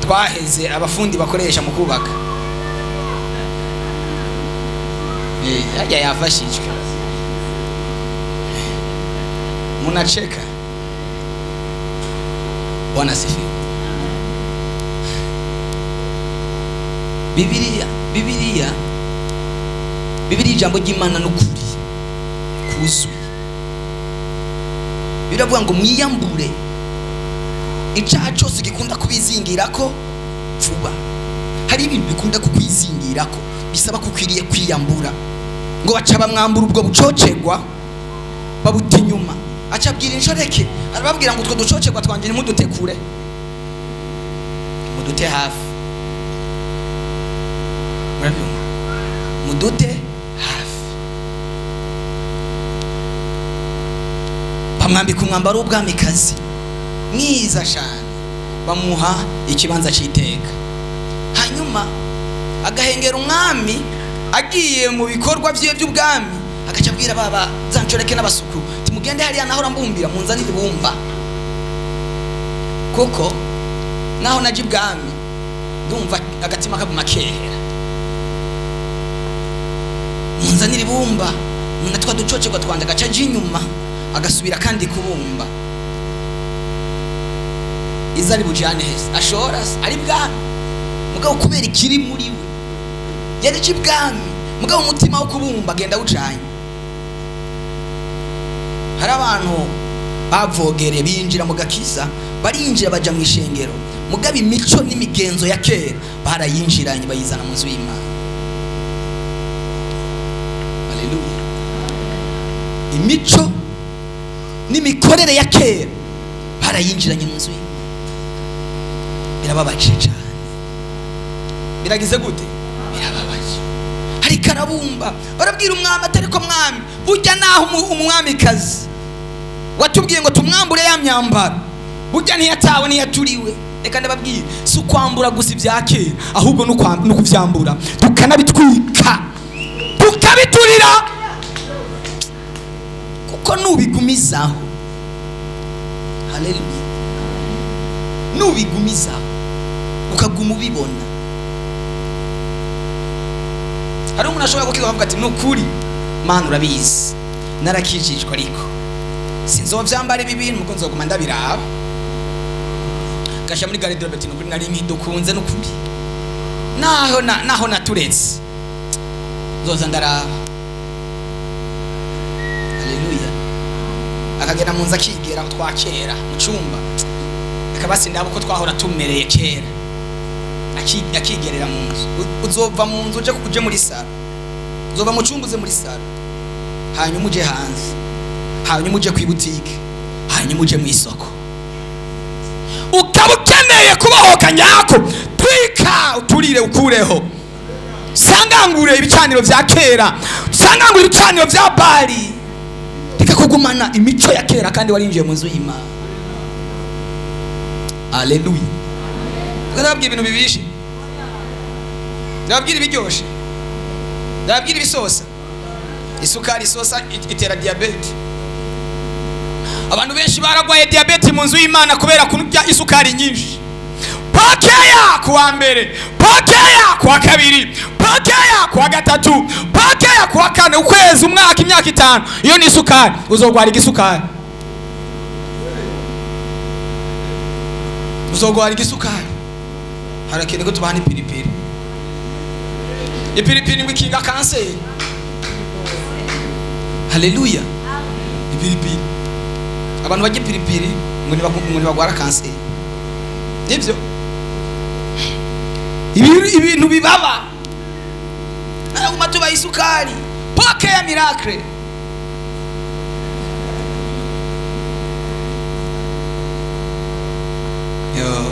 twaheze abafundi bakoresha mu kubaka. Hajya yafashijwe, munacheka. Bwana sifiwe. Bibiliya ijambo ry'Imana n'ukuri kuzuye. Biravuga ngo mwiyambure icaha cyose gikunda kubizingirako vuba. Hari ibintu bikunda kukwizingirako bisaba kukwiriye kwiyambura. Ngo baca bamwambura ubwo bucocegwa babuta inyuma. Acabwira inshoreke, arababwira ngo utwo ducocegwa twanje ntimudutekure, mudute hafi. Murabyumva? Mudute hafi. Bamwambika umwambaro w'ubwamikazi mwiza cyane, bamuha ikibanza cy'iteka. Hanyuma agahengera umwami agiye mu bikorwa bye by'ubwami, agaca abwira baba zancoreke n'abasuku timugende hariya naho rambumbira munzanire bumba, kuko naho naje ibwami ndumva agatima kaguma kehera. Munzanire ibumba, natwa ducocegwa twanje. Agaca aje inyuma agasubira kandi kubumba. Iza ari bujane hese ashora ari bwami, mugabo kubera ikiri muri we yari ibwami, mugabo umutima wo kubumba agenda awucanye. Hari abantu bavogere binjira mu gakiza, barinjira baja mu ishengero, mugabo imico n'imigenzo ya kera barayinjiranye bayizana mu nzu y'Imana. Haleluya. Imico N'imikorere ya kera barayinjiranye mu nzu y'Imana. Birababaje cyane. Biragize gute? Birababaje. Ariko arabumba, barabwira umwami atari ko mwami, burya naho umwamikazi watubwiye ngo tumwambure ya myambaro, burya ntiyatawe ntiyaturiwe. Reka ndababwira, si ukwambura gusa ibya kera, ahubwo no kuvyambura tukanabitwika tukabiturira, kuko nubigumizaho, haleluya, nubigumizaho ukaguma ubibona. Hari umuntu ashobora gukizwa akavuga ati nukuri Mana urabizi narakijijwe, ariko sinzovyambara ibi bintu muko nzoguma ndabiraba. Gasha muri garde-robe ati nukuri nari nkidukunze, nukuri naho naturetse nzoza ndaraba. Haleluya. Akagenda mu nzu akigera twakera mu cumba, akabasi ndabo ko twahora tumereye kera, akigerera mu nzu. Uzova mu nzu uje muri salo, uzova mu cumba uze muri salo, hanyuma uje hanze, hanyuma uje ku butike, hanyuma uje mu isoko. Ukaba ukeneye kubohoka nyako, twika uturire ukureho, sangangure ibicaniro vya kera, sangangure ibicaniro vya Bali. Reka kugumana imico ya kera kandi warinjiye mu nzu y'Imana. Haleluya. Ndababwira ibintu bibishe, ndababwira ibiryoshe, ndababwira ibisosa. Isukari isosa itera diabete. Abantu benshi baragwaye diabete mu nzu y'Imana kubera kurya isukari nyinshi. Pokea kuwa mbere, pokea kuwa kabiri, pokea kuwa gatatu, pokea kuwa kane, ukwezi, umwaka, imyaka 5. Iyo ni isukari, uzogwara igisukari. Uzogwara igisukari. Harakene ko tubana ipiripiri. Ipiripiri ngo ikinga kanseri. Haleluya. Ipiripiri. Abantu barya ipiripiri ngo ntibagwara kanseri. Nibyo. Ibintu bibaba. Naraguma tuba isukari. Pokea miracle. Yo.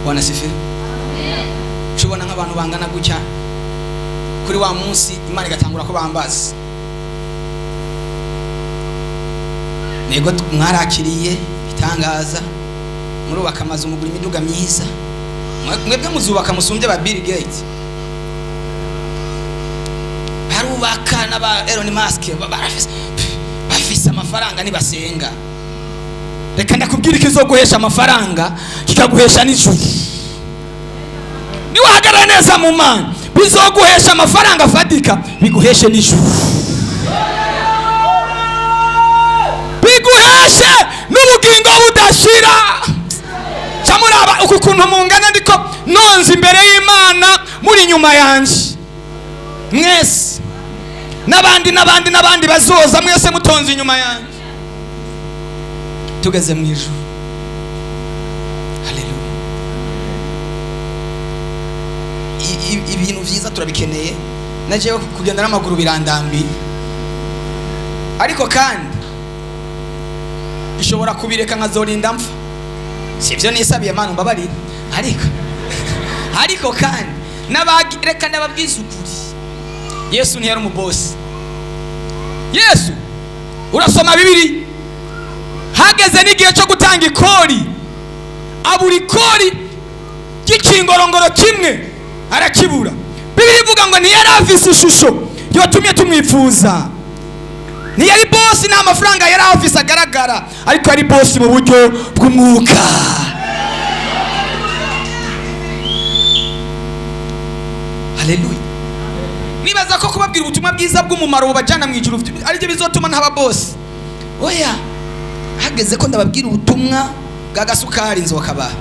Bwana sifiwe. Amen. Tubona nk'abantu bangana gutya kuri wa munsi Imana igatangura ko bambaza. Nego mwarakiriye bitangaza, murubaka amazu, mugura imiduga myiza, mwebwe muzubaka musumbye ba Bill Gates, barubaka n'aba Elon Musk, bafise amafaranga nibasenga. Reka ndakubwira ikizoguhesha amafaranga kikaguhesha n'ijuru. Niwahagarara neza mu Mana, bizoguhesha amafaranga afatika, biguheshe n'ijuru, biguheshe n'ubugingo budashira. Camuraba uku kuntu mungana, ndiko nonze imbere y'Imana muri nyuma yanje mwese, n'abandi n'abandi n'abandi bazoza, mwese mutonze inyuma yanje, tugeze mu ijuru. Haleluya. Ibintu vyiza turabikeneye. Najewe kugenda n'amaguru birandambi, ariko kandi ishobora kubireka nkazorinda mpfa. Sivyo nisabiye Mana mbabarire, ariko kandi reka ndababwiza ukuri, Yesu ntiyari umubosi. Yesu urasoma Bibiliya, hageze n'igihe cyo gutanga ikori, abura ikori ry'ikingorongoro kimwe arakibura. Bibiliya ivuga ngo ntiyari afise ishusho yatumye tumwifuza. Ntiyari bosi, nta mafaranga yari afise agaragara, ariko yari bosi mu buryo bw'umwuka. Haleluya. Nibaza ko kubabwira ubutumwa bwiza bw'umumaro bubajana mu ijuru aribyo bizotuma ntaba bosi. Oya, hageze ko ndababwira ubutumwa bwa gasukari nzokabaha,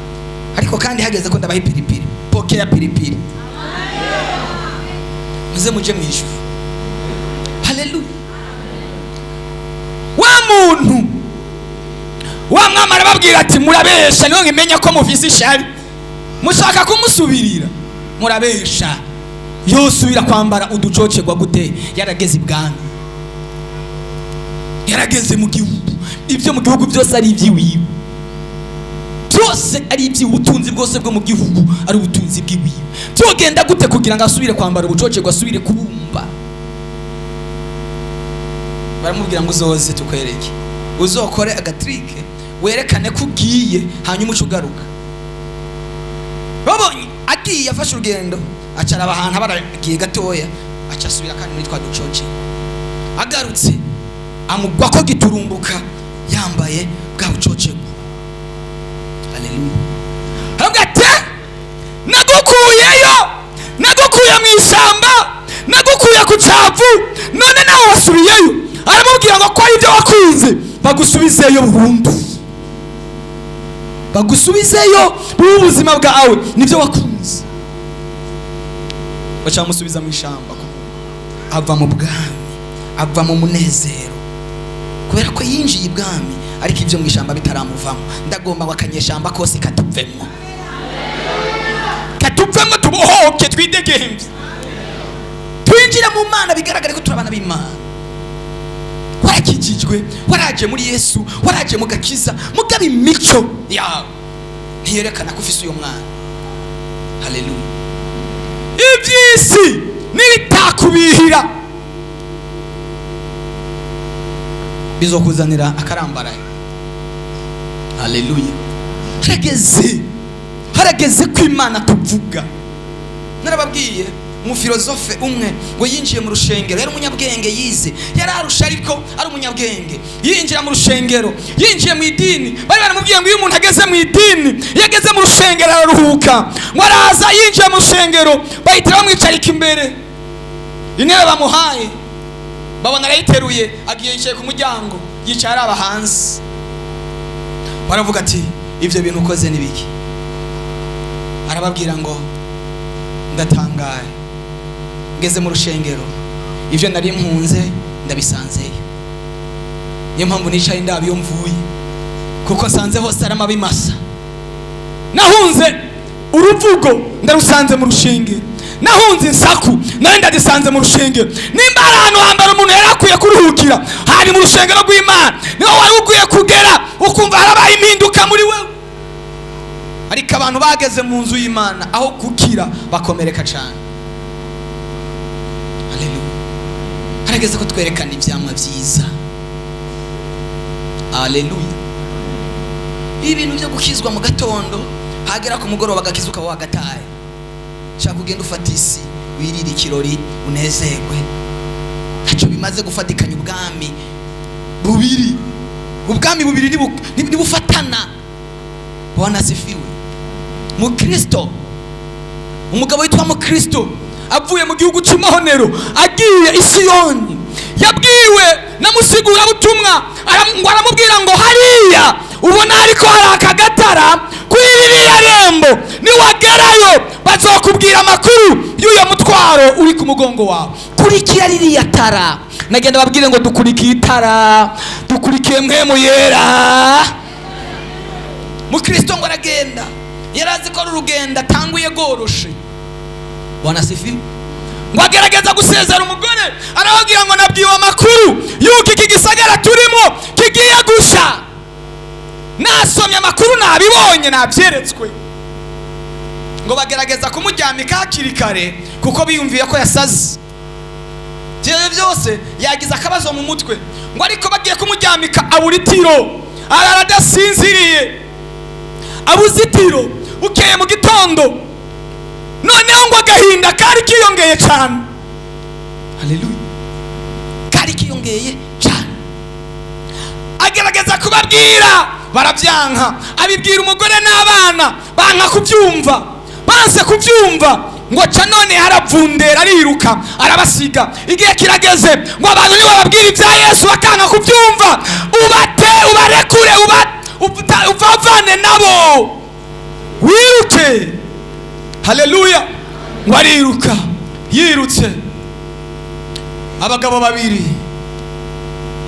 ariko kandi hageze ko ndabaha ipiripiri. Pokea piripiri, muze muje mu ijuru. Haleluya. Wa muntu wa mwami arababwira ati murabesha, niho nkimenya ko mufise ishari, mushaka kumusubirira, murabesha. Yosubira kwambara uducocerwa gute yarageze ibwami? Yarageze mu gihugu, ibyo mu gihugu byose ari iby'iwiwe, byose ari iby'ubutunzi bwose bwo mu gihugu ari ubutunzi bw'iwiwe. Byogenda gute kugira ngo asubire kwambara ubucocego, asubire kubumba? Baramubwira ngo uzoze tukwereke, uzokore agatrike werekane ko ugiye, hanyuma uce ugaruka. Babonye agiye, afashe urugendo, acaraba ahantu aba aragiye gatoya, aca asubira kandi muri twa ducoce. Agarutse amugwa ko giturumbuka yambaye bwa bucocego. Haleluya! Aravuga ati: "Nagukuyeyo, nagukuye mu ishyamba, nagukuye ku cyavu, none nawe wasubiyeyo." Aramubwira ngo ko ari ibyo wakunze, bagusubizeyo burundu, bagusubizeyo bube ubuzima bwawe, nibyo wakunze. Baca bamusubiza mu ishyamba. Ava mu bwami, ava mu munezero, kubera ko yinjiye ibwami ariko ibyo mu ishyamba bitaramuvamo. Ndagomba ngo akanyeshamba kose katuvemo, katuvemo, tubohoke, twidegembye, twinjire mu Mana, bigaragare ko turi abana b'Imana. Warakijijwe, waraje muri Yesu, waraje mu gakiza, mugaba imico yawe ntiyerekana ko ufise uyu mwana. Haleluya! Iby'isi nibitakubihira, bizokuzanira akarambaraye. Haleluya! Harageze, harageze ko Imana tuvuga. Narababwiye umufilozofe umwe ngo yinjiye mu rushengero, yari umunyabwenge, yize, yari arusha ariko ari umunyabwenge. Yinjira mu rushengero, yinjiye mu idini. Bari baramubwiye ngo iyo umuntu ageze mu idini, iyo ageze mu rushengero araruhuka. Ngo araza, yinjiye mu rushengero, bahita bamwicarika imbere. Intebe bamuhaye babona arayiteruye, agiye yicaye ku muryango, yicaye araba hanze. Baravuga ati: "Ibyo bintu ukoze ni biki?" Arababwira ngo: "Ndatangaye, ngeze mu rushengero ibyo nari mpunze ndabisanzeyo. Niyo mpamvu nicaye ndaba iyo mvuye, kuko nsanze hose ari amabi masa." Nahunze uruvugo, ndarusanze mu rushengero. Nahunze insaku, nawe ndazisanze mu rushengero. Nimba hari ahantu hambere umuntu yari akwiye kuruhukira, hari mu rushengero rw'Imana. Niho wari ukwiye kugera ukumva harabaye impinduka muri wewe. Ariko abantu bageze mu nzu y'Imana, aho gukira bakomereka cyane. Haleluya! Harageze ko twerekana ibyamwa byiza. Haleluya! Ibintu byo gukizwa mu gatondo, hagera ku mugoroba agakiza ukaba wagataye, shaka ugenda ufata isi, wirire ikirori, unezerwe, ntacyo bimaze gufatikanya ubwami bubiri. Ubwami bubiri nibufatana. Bwana asifiwe! Mukristo, umugabo witwa Mukristo avuye mu gihugu cy'amahonero agiye i Siyoni, yabwiwe na musigurabutumwa, ngo aramubwira ngo: "Hariya ubona ariko hari akagatara kuri ririya rembo, niwagerayo bazokubwira amakuru y'uyo mutwaro uri ku mugongo wawe, kurikira ririya tara." Nagenda babwire ngo dukurikiye itara, dukurikiye Mpwemu Yera. Mukristo ngo aragenda, yari azi ko ari urugendo atanguye rworoshe. Bwana asifiwe! Ngo agerageza gusezera umugore, arababwira ngo: "Nabwiwe amakuru y'uko iki gisagara turimo kigiye gusha. Nasomye amakuru, nabibonye, nabyeretswe." Ngo bagerageza kumuryamika hakiri kare kuko biyumviye ko yasaze, ibyo byose yagize akabazo mu mutwe. Ngo ariko bagiye kumuryamika abura itiro, arara adasinziriye, abuze itiro. Bukeye mu gitondo noneho ngo agahinda kari kiyongeye cyane. Haleluya! Kari kiyongeye cyane. Agerageza kubabwira, barabyanka. Abibwira umugore n'abana, banka kubyumva. Banse kubyumva, ngo ca none aravundera, ariruka, arabasiga. Igihe kirageze ngo abantu nibababwira ibya Yesu bakanga kubyumva, ubate, ubarekure, uvavane nabo, wiruke. Haleluya! Ngo ariruka, yirutse abagabo babiri,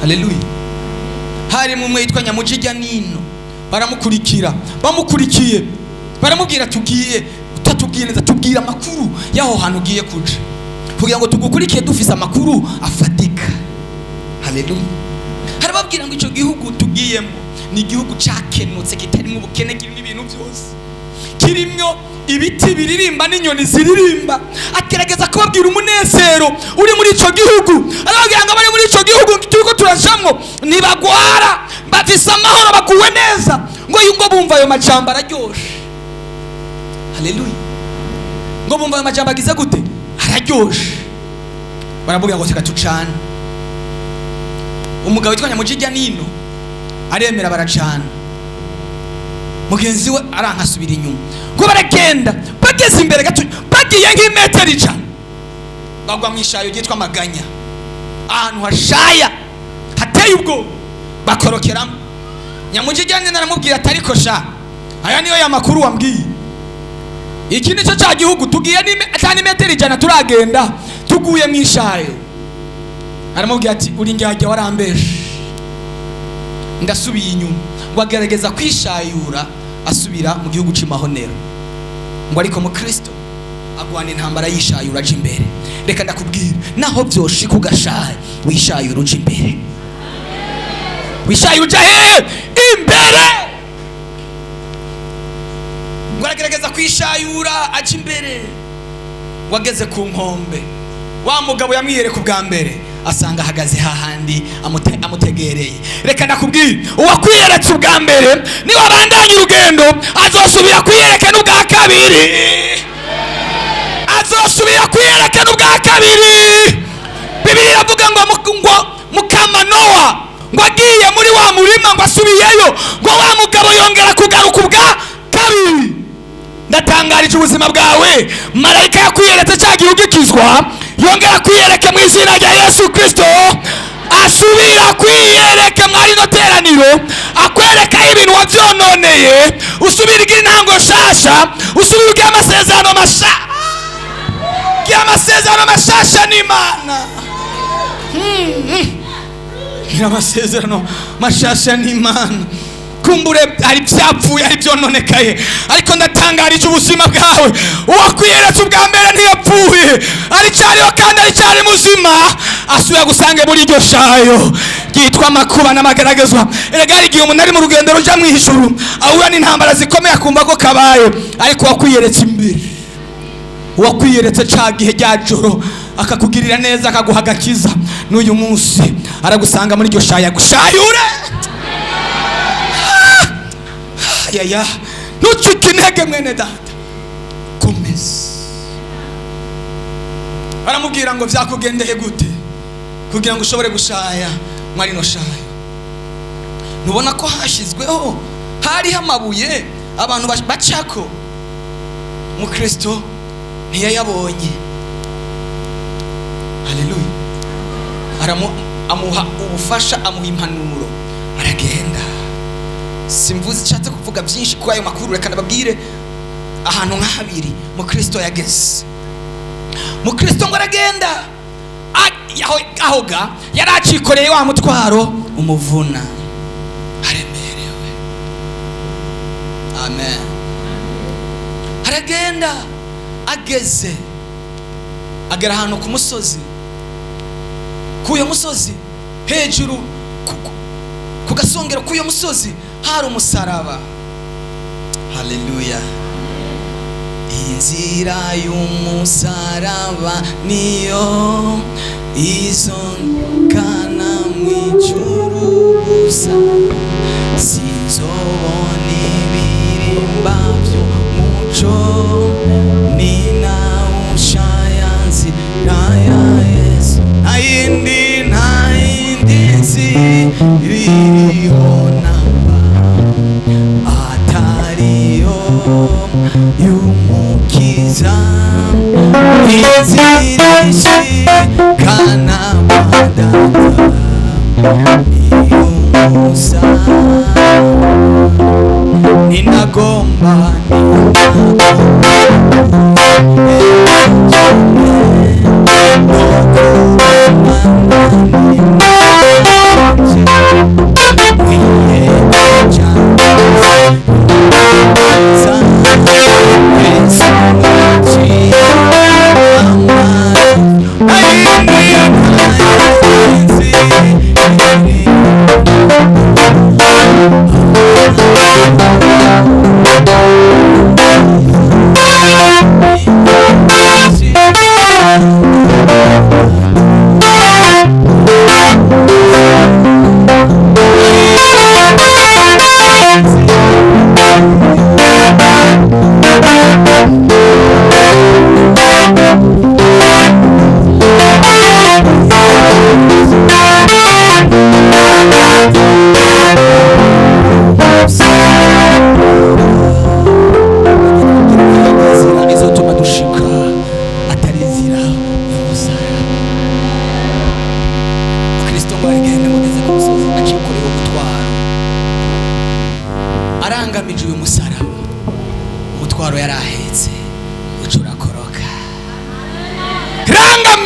haleluya, harimo umwe yitwa Nyamujijya Nino, baramukurikira. Bamukurikiye baramubwira: "Tugiye utatubwiye neza, tubwira amakuru y'aho hantu ugiye kuja kugira ngo tugukurikiye dufise amakuru afatika." Haleluya! Hari Arababwira ngo ico gihugu tugiyemo ni igihugu cakenutse, kitarimo ubukene, kirimo ibintu byose, kirimwo ibiti biririmba n'inyoni ziririmba. Agerageza kubabwira umunezero uri muri ico gihugu. Arababwira ngo abari muri ico gihugu turiko turajamwo ntibagwara, bafise amahoro, baguwe neza. Ngo ngo bumva ayo majambo araryoshe. Haleluya. Ngo bumva ayo majambo agize gute? Araryoshe. Baramubwira ngo reka tucane. Umugabo witwa Nyamujijya nino aremera, baracana. Mugenzi we arankasubira inyuma. Ngo baragenda, bageze imbere gato, bagiye nk'imetero 100, bagwa mu ishayo ryitwa Amaganya, ahantu hashaya hateye ubwoba, bakorokeramo. Nyamujijya nino aramubwira ati: "Ariko sha, aya niyo ya makuru wambwiye? Iki nicyo cya gihugu tugiye? Ata n'imetero 100 turagenda, tuguye mu ishayo." Aramubwira ati: "Uri njyajya, warambeshe, ndasubiye inyuma." Ngo agerageza kwishayura asubira mu gihugu c'imahonero. Ngo ariko mu Kristo agwana intambara yishayura aja imbere. Reka ndakubwira, naho vyoshika ugashaya, wishayura uja imbere. Wishayura uja hehe? Imbere. Ngo aragerageza kwishayura aja imbere. Ngo ageze ku nkombe, wa mugabo yamwiyereka ubwa mbere asanga ahagaze hahandi amutegereye. Reka ndakubwira, uwakwiyeretse ubwa mbere niwe abandanya urugendo, azosubira kwiyereka n'ubwa kabiri, azosubira kwiyereka n'ubwa kabiri. Bibiliya iravuga ngo ngo mukama Nowa ngo agiye muri wa murima, ngo asubiyeyo, ngo wa mugabo yongera kugaruka ubwa kabiri. Ndatangarije ubuzima bwawe, marayika yakwiyeretse cya gihe ugikizwa yongera kwiyereka mu izina rya Yesu Kristo. Asubira kwiyereka mwari no teraniro, akwereka ibintu wavyononeye, usubira igira intango nshasha, usubira ugira amasezerano masha, gira amasezerano mashasha n'Imana. Gira amasezerano mashasha n'Imana. Kumbure hari byapfuye, hari byononekaye, ariko ndatangarije ubuzima bwawe, uwakwiyeretse ubwa mbere ntiyapfuye, aricyariho kandi aricyari muzima. Asubira gusange muri iryo shayo ryitwa amakuba n'amagaragazwa. Erega hari igihe umuntu ari mu rugendo ruja mu ijuru ahura n'intambara zikomeye, akumva ko kabaye, ariko uwakwiyeretse imbere, uwakwiyeretse ca gihe rya joro akakugirira neza, akaguha agakiza, n'uyu munsi aragusanga muri iryo shayo agushayure. Yaya, ntucike intege mwene data, komeza. Baramubwira ngo: "Vyakugendeye gute kugira ngo ushobore gushaya mwari no shayo? Ntubona ko hashyizweho, hariho amabuye abantu bacako?" Mukristo ntiyayabonye. Haleluya. Amuha ubufasha, amuha impanuro, aragenda. Simvuze, nshatse kuvuga byinshi kuri ayo makuru. Reka ndababwire ahantu nka habiri mukristo yageze. Mukristo ngo aragenda, aho ga yari acikoreye wa mutwaro umuvuna, aremerewe. Amen. Aragenda, ageze, agera ahantu ku musozi. K'uyo musozi hejuru, ku gasongero k'uyo musozi hari umusaraba. Haleluya. Inzira y'umusaraba niyo izongana mw'ijuru gusa, sinzobona ibirimba by'umuco, ninawushaya nzira ya Yesu. Nta yindi, nta yindi nzira iriho namba atariyo y'Umukiza, inzira ishikana kwa Data iy'umusaraba. Ninagomba,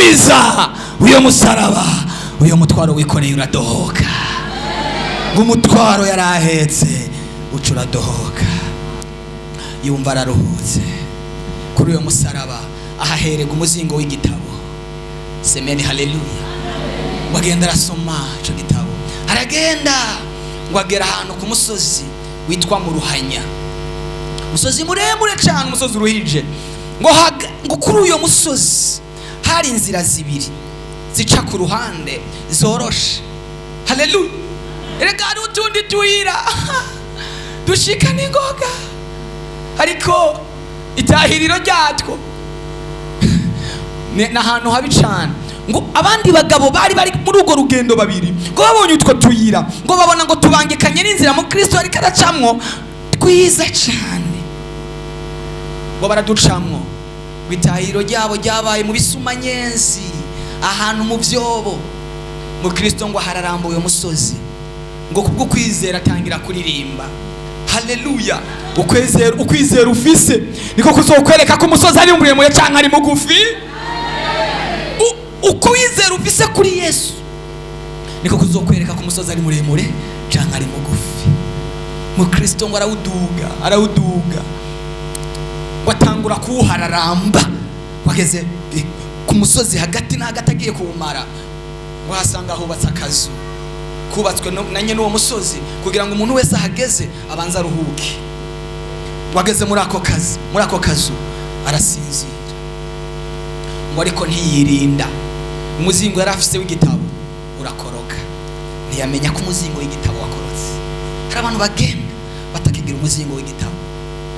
Gumiza uyo musaraba, uyo mutwaro wikoreye uradohoka. Ngo umutwaro yari ahetse uca uradohoka, yumva araruhutse. Kuri uyo musaraba ahahererwa umuzingo w'igitabo. Semeni haleluya. Ngo agenda arasoma ico gitabo, aragenda ngo agera ahantu ku musozi witwa mu Ruhanya, umusozi muremure cyane, umusozi uruhije. Ngo kuri uyo musozi hari inzira zibiri zica ku ruhande zoroshe. Haleluya. Erega hari utundi tuyira dushika n'ingoga, ariko itahiriro ryatwo ni ahantu habi cyane. Ngo abandi bagabo bari bari muri urwo rugendo babiri, ngo babonye utwo tuyira, ngo babona ngo tubangikanye n'inzira mu Kristo ariko aracamwo twiza cyane, ngo baraducamwo. Ngo itahiriro ryabo ryabaye mu bisumanyenzi, ahantu mu byobo. Mu Kristo ngo hararambuye umusozi, ngo kubwo kwizera atangira kuririmba. Haleluya. Ukwizera ufise niko kuzokwereka ko umusozi ari muremure cyangwa ari mugufi. Ukwizera ufise kuri Yesu niko kuzokwereka ko umusozi ari muremure cyangwa ari mugufi. Mu Kristo ngo arawuduga, arawuduga, ngo atangura kuwuhararamba. Wageze ku musozi hagati na hagati agiye kuwumara, ngo ahasanga hubatse akazu kubatswe na nyene uwo musozi, kugira ngo umuntu wese ahageze abanze aruhuke. Wageze muri ako kazi, muri ako kazu arasinzira. Ngo ariko ntiyirinda, umuzingo yari afise w'igitabo urakoroka, ntiyamenya ko umuzingo w'igitabo wakorotse. Hari abantu bagenda batakigira umuzingo w'igitabo,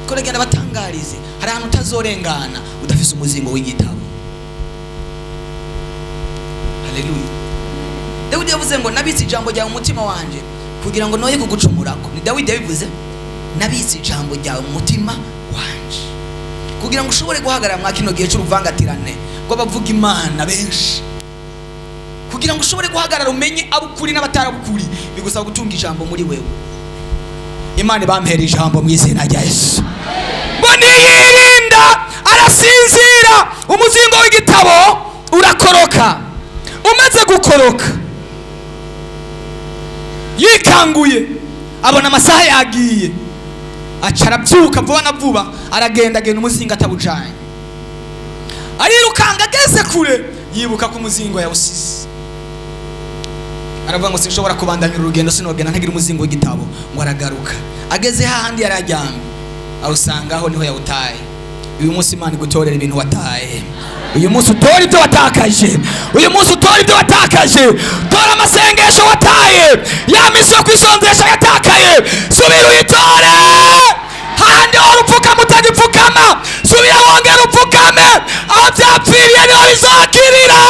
ko bagenda batangarize hari ahantu utazorengana udafise umuzingo w'igitabo. Haleluya. Dawidi yavuze ngo nabitse ijambo ryawe mu mutima wanje kugira ngo noye kugucumurako. Ni Dawidi yabivuze, nabitse ijambo ryawe mu mutima wanje kugira ngo ushobore guhagarara mwa kino gihe cy'uruvangatirane rw'abavuga Imana benshi. Kugira ngo ushobore guhagarara umenye abukuri n'abatarabukuri, bigusaba gutunga ijambo muri wewe. Imana ibampera ijambo mu izina rya Yesu. Ngo niyirinda arasinzira, umuzingo w'igitabo urakoroka. Umaze gukoroka yikanguye abona amasaha yagiye, aca arabyuka vuba na vuba, aragenda agenda umuzingo atabujanye, arirukanga ageze kure yibuka ko umuzingo yawusize. Aravuga ngo sinshobora kubandanya urugendo, sinogenda ntagira umuzingo w'igitabo. Ngo aragaruka ageze hahandi yari aryamye, awusangaho niho yawutaye. Uyu munsi Imana igutorera ibintu wataye. Uyu munsi utora ibyo watakaje. Uyu munsi utora ibyo watakaje. Tora amasengesho wataye, ya minsi yo kwisonzesha yatakaye, subira uyitore. Hahandi wari upfukama utagipfukama, subira wongera upfukame. Aho byapfiriye niho bizakirira.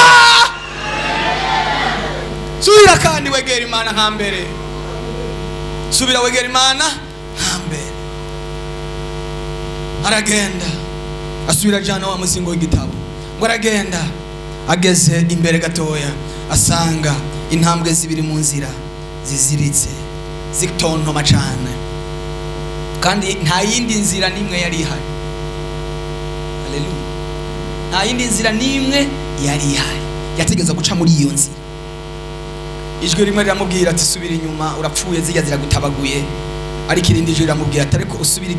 Subira kandi wegera Imana nka mbere. Subira wegera Imana nka mbere. Aragenda asubira ajana wa muzingo w'igitabo. Ngo aragenda ageze imbere gatoya, asanga intambwe zibiri mu nzira ziziritse zitontoma cyane, kandi nta yindi nzira n'imwe yari ihari. Haleluya. Nta yindi nzira n'imwe yari ihari, yategeza guca muri iyo nzira. Ijwi rimwe riramubwira ati subira inyuma urapfuye, zijya ziragutabaguye. Ariko irindi jwi riramubwira ati ariko usubira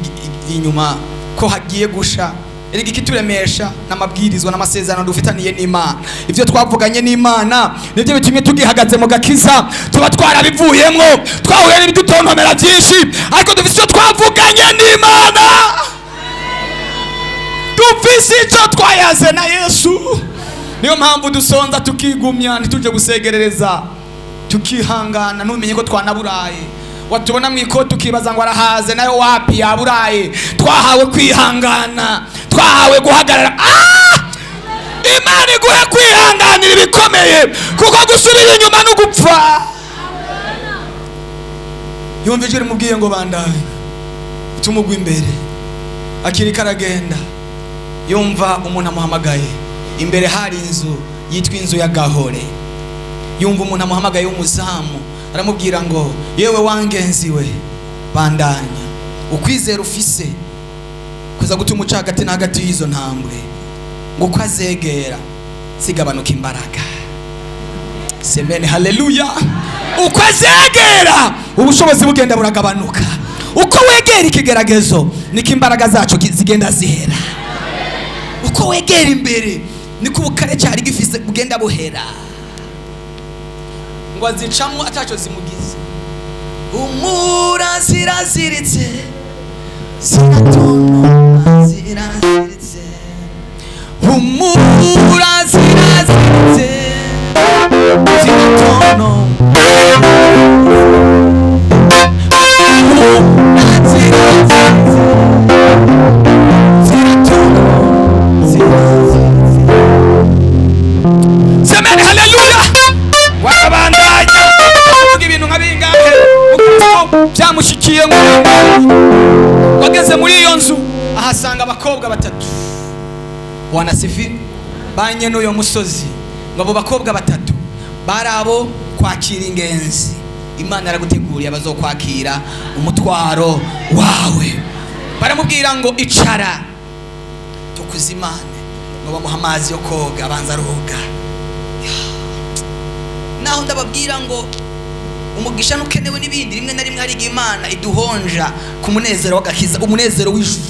inyuma ko hagiye gusha. Erega ikituremesha n'amabwirizwa n'amasezerano dufitaniye n'Imana, ivyo twavuganye n'Imana nivyo bitumye tugihagaze mu gakiza. Tuba twarabivuyemwo, twahuye n'ibidutontomera byinshi, ariko dufise icyo twavuganye n'Imana, dufise icyo twayaze na Yesu. Niyo mpamvu dusonza tukigumya, ntituje gusegerereza, tukihangana. Ntumenye ko twanaburaye, watubona mu ikoti tukibaza ngo arahaze, nayo wapi yaburaye. Twahawe kwihangana, twahawe guhagarara. Imana iguhe kwihanganira ibikomeye, kuko gusubira inyuma no gupfa. Yumva ijwi rimubwiye ngo bandanye tumugwa imbere. Akirika aragenda, yumva umuntu amuhamagaye. Imbere hari inzu yitwa inzu ya Gahore. Yumva umuntu amuhamagaye w'umuzamu, aramubwira ngo yewe wangenzi we, bandanya. Ukwizera ufise kuza gutuma uca hagati na hagati y'izo ntambwe. Ngo uko azegera Zigabanuka imbaraga. Semeni haleluya. Uko azegera ubushobozi bugenda buragabanuka. Uko wegera ikigeragezo niko imbaraga zacu zigenda zihera. Uko wegera imbere niko ubukare cyari gifise bugenda buhera. Ngo azicamwo ataco zimugize. Umura ziraziritse, ziratontoma, ziraziritse. Humura ziraziritse, ziratontoma. Humura ziraziritse, ziratontoma, ziraziritse. Semeni haleluya. Warabandanya uvuga ibintu nka bingahe? Ukristo byamushikiye ngo wageze muri iyo nzu ahasanga abakobwa batatu. Wanasifi banye n'uyo musozi. Ngo abo bakobwa batatu bari abo kwakira ingenzi. Imana yaraguteguriye abazokwakira umutwaro wawe. Baramubwira ngo icara tukuzimane. Ngo bamuha amazi yo koga, abanza aroga. Naho ndababwira ngo umugisha ntukenewe n'ibindi, rimwe na rimwe hari igihe Imana iduhonja ku munezero w'agakiza, umunezero w'ijuru,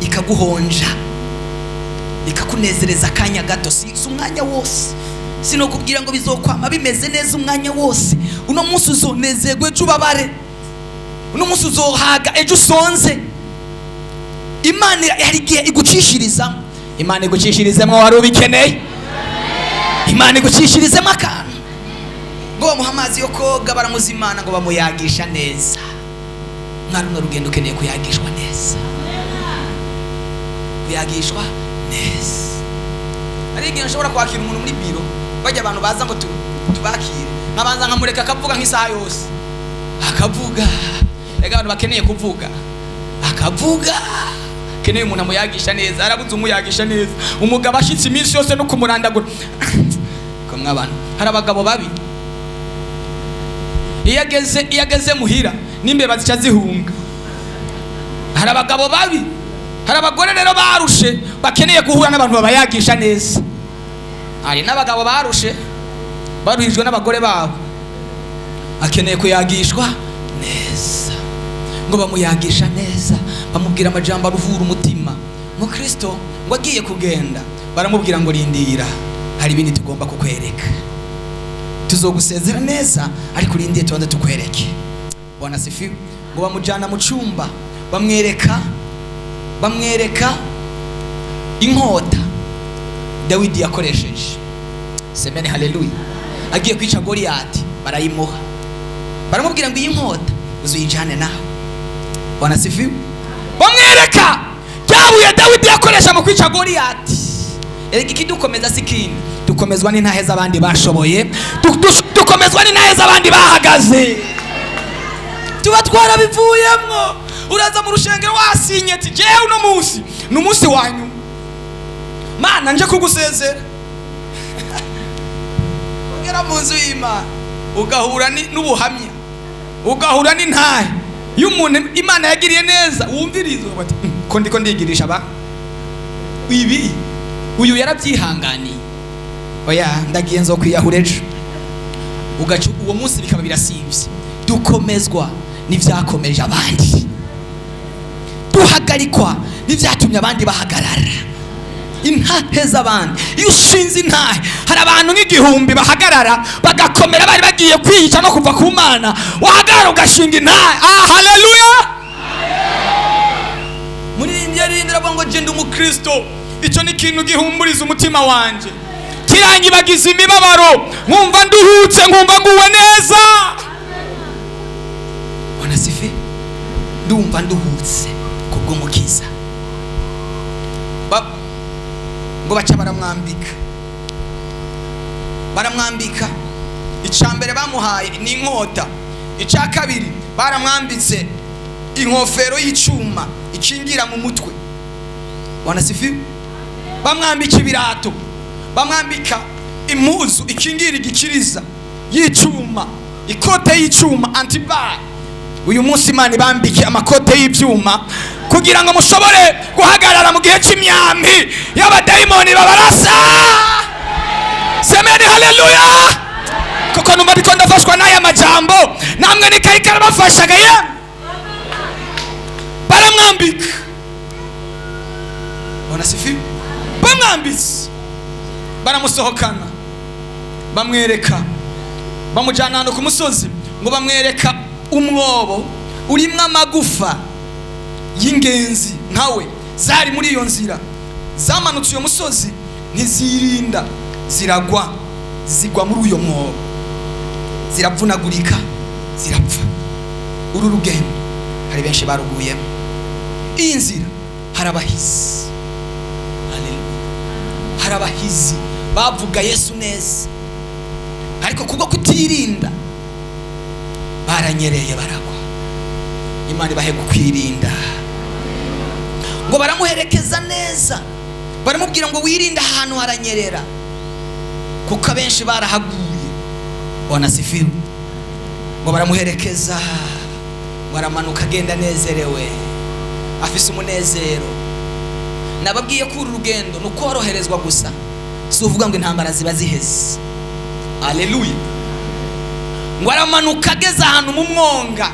ikaguhonja ikakunezereza akanya gato, si umwanya wose. Sinokubwira ngo bizokwama bimeze neza umwanya wose. Uno munsi uzonezerwa, ejo ubabare. Uno munsi uzohaga, ejo usonze. Imana hari igihe igucishirizamo. Imana igucishirizemo wari ubikeneye. Imana igucishirizemo akantu. Ngo bamuha amazi yo koga, baramuzimana ngo bamuyagisha neza. Mwari runo rugendo ukeneye kuyagishwa neza. Kuyagishwa neza. Hari igihe nshobora kwakira umuntu muri biro, bajya abantu baza ngo tubakire, nkabanza nkamureka akavuga nk'isaha yose. Akavuga. Ega abantu bakeneye kuvuga. Akavuga. Keneye umuntu amuyagisha neza, arabuze umuyagisha neza. Umugabo ashitse iminsi yose no kumurandagura. Ko mw'abantu, hari abagabo babi. Iyo ageze muhira n'imbeba zica zihunga. Hari abagabo babi. Hari abagore rero barushe bakeneye guhura n'abantu babayagisha neza. Hari n'abagabo barushe baruhijwe n'abagore babo, akeneye kuyagishwa neza. Ngo bamuyagisha neza, bamubwira amajambo aruhura umutima. Mu Kristo ngo agiye kugenda, baramubwira ngo rindira, hari ibindi tugomba kukwereka. Tuzogusezera neza ariko urindiye tubanze tukwereke. Bwana sifiwe. Ngo bamujana mu cyumba, bamwereka inkota Dawidi yakoresheje. Semeni haleluya. Agiye kwica Goliath, barayimuha. Baramubwira ngo iyi nkota uzuyijane nawe. Bwana sifiwe. Bamwereka ryabuye Dawidi yakoresha mu kwica Goliath. Erega ikidukomeza si kindi, dukomezwa n'intahe z'abandi bashoboye, dukomezwa n'intahe z'abandi bahagaze. Tuba twarabivuyemwo. Uraza mu rushengero wasinye ati jewe uno munsi ni umunsi wanyu, Mana nje kugusezera. Ugera mu nzu y'Imana ugahura n'ubuhamya, ugahura n'intahe y'umuntu Imana yagiriye neza, wumviriza bati ko ndiko ndigirisha ba ibi, uyu yarabyihanganiye, oya ndagiye nzo kwiyahura ejo. Ugaca uwo munsi bikaba birasivye. Dukomezwa n'ivyakomeje abandi, duhagarikwa n'ivyatumye abandi bahagarara. Intahe z'abandi, iyo ushinze intahe hari abantu nk'igihumbi bahagarara bagakomera, bari bagiye kwica no kuva ku Mana, wahagarara ugashinga intahe. Ah, haleluya. Muri yarindira ngo je ndi umukristo, icyo ni ikintu gihumburiza umutima wanje, kirangibagiza imibabaro, nkumva nduhutse, nkumva nguwe neza. Bwana sifi, ndumva nduhutse kubw'umukiza. Ngo baca baramwambika, baramwambika. Icya mbere bamuhaye ni inkota, icya kabiri baramwambitse inkofero y'icuma ikingira mu mutwe. Bwana sifi. Bamwambika ibirato, bamwambika impuzu ikingira igikiriza y'icuma, ikote y'icuma antibar. Uyu munsi Imana ibambike amakote y'ibyuma kugira ngo mushobore guhagarara mu gihe cy'imyambi y'abadayimoni babarasa. Haleluya! Kuko numva ndiko ndafashwa n'aya majambo, namwe nikayi karabafashaga ye. Baramwambika. Bwana sifiwe. Bamwambitse, baramusohokana, bamwereka, bamujyana ahantu ku musozi, ngo bamwereka umwobo urimwo amagufa y'ingenzi nkawe zari muri iyo nzira, zamanutse uyo musozi ntizirinda, ziragwa, zigwa muri uyo mwobo, ziravunagurika, zirapfa. Uru rugendo hari benshi baruguyemo. Iyi nzira hari abahizi. Haleluya. Hari abahizi bavuga Yesu neza, ariko kubwo kutirinda baranyereye baragwa. Imana ibahe kukwirinda. Ngo baramuherekeza neza, baramubwira ngo wirinde ahantu haranyerera, kuko abenshi barahaguye. Bwana sifiwe. Ngo baramuherekeza, baramanuka agenda anezerewe, afise umunezero. Nababwiye ko uru rugendo ni ukoroherezwa gusa, si uvuga ngo intambara ziba ziheze. Haleluya. Ngo aramanuka ageze ahantu mu mwonga,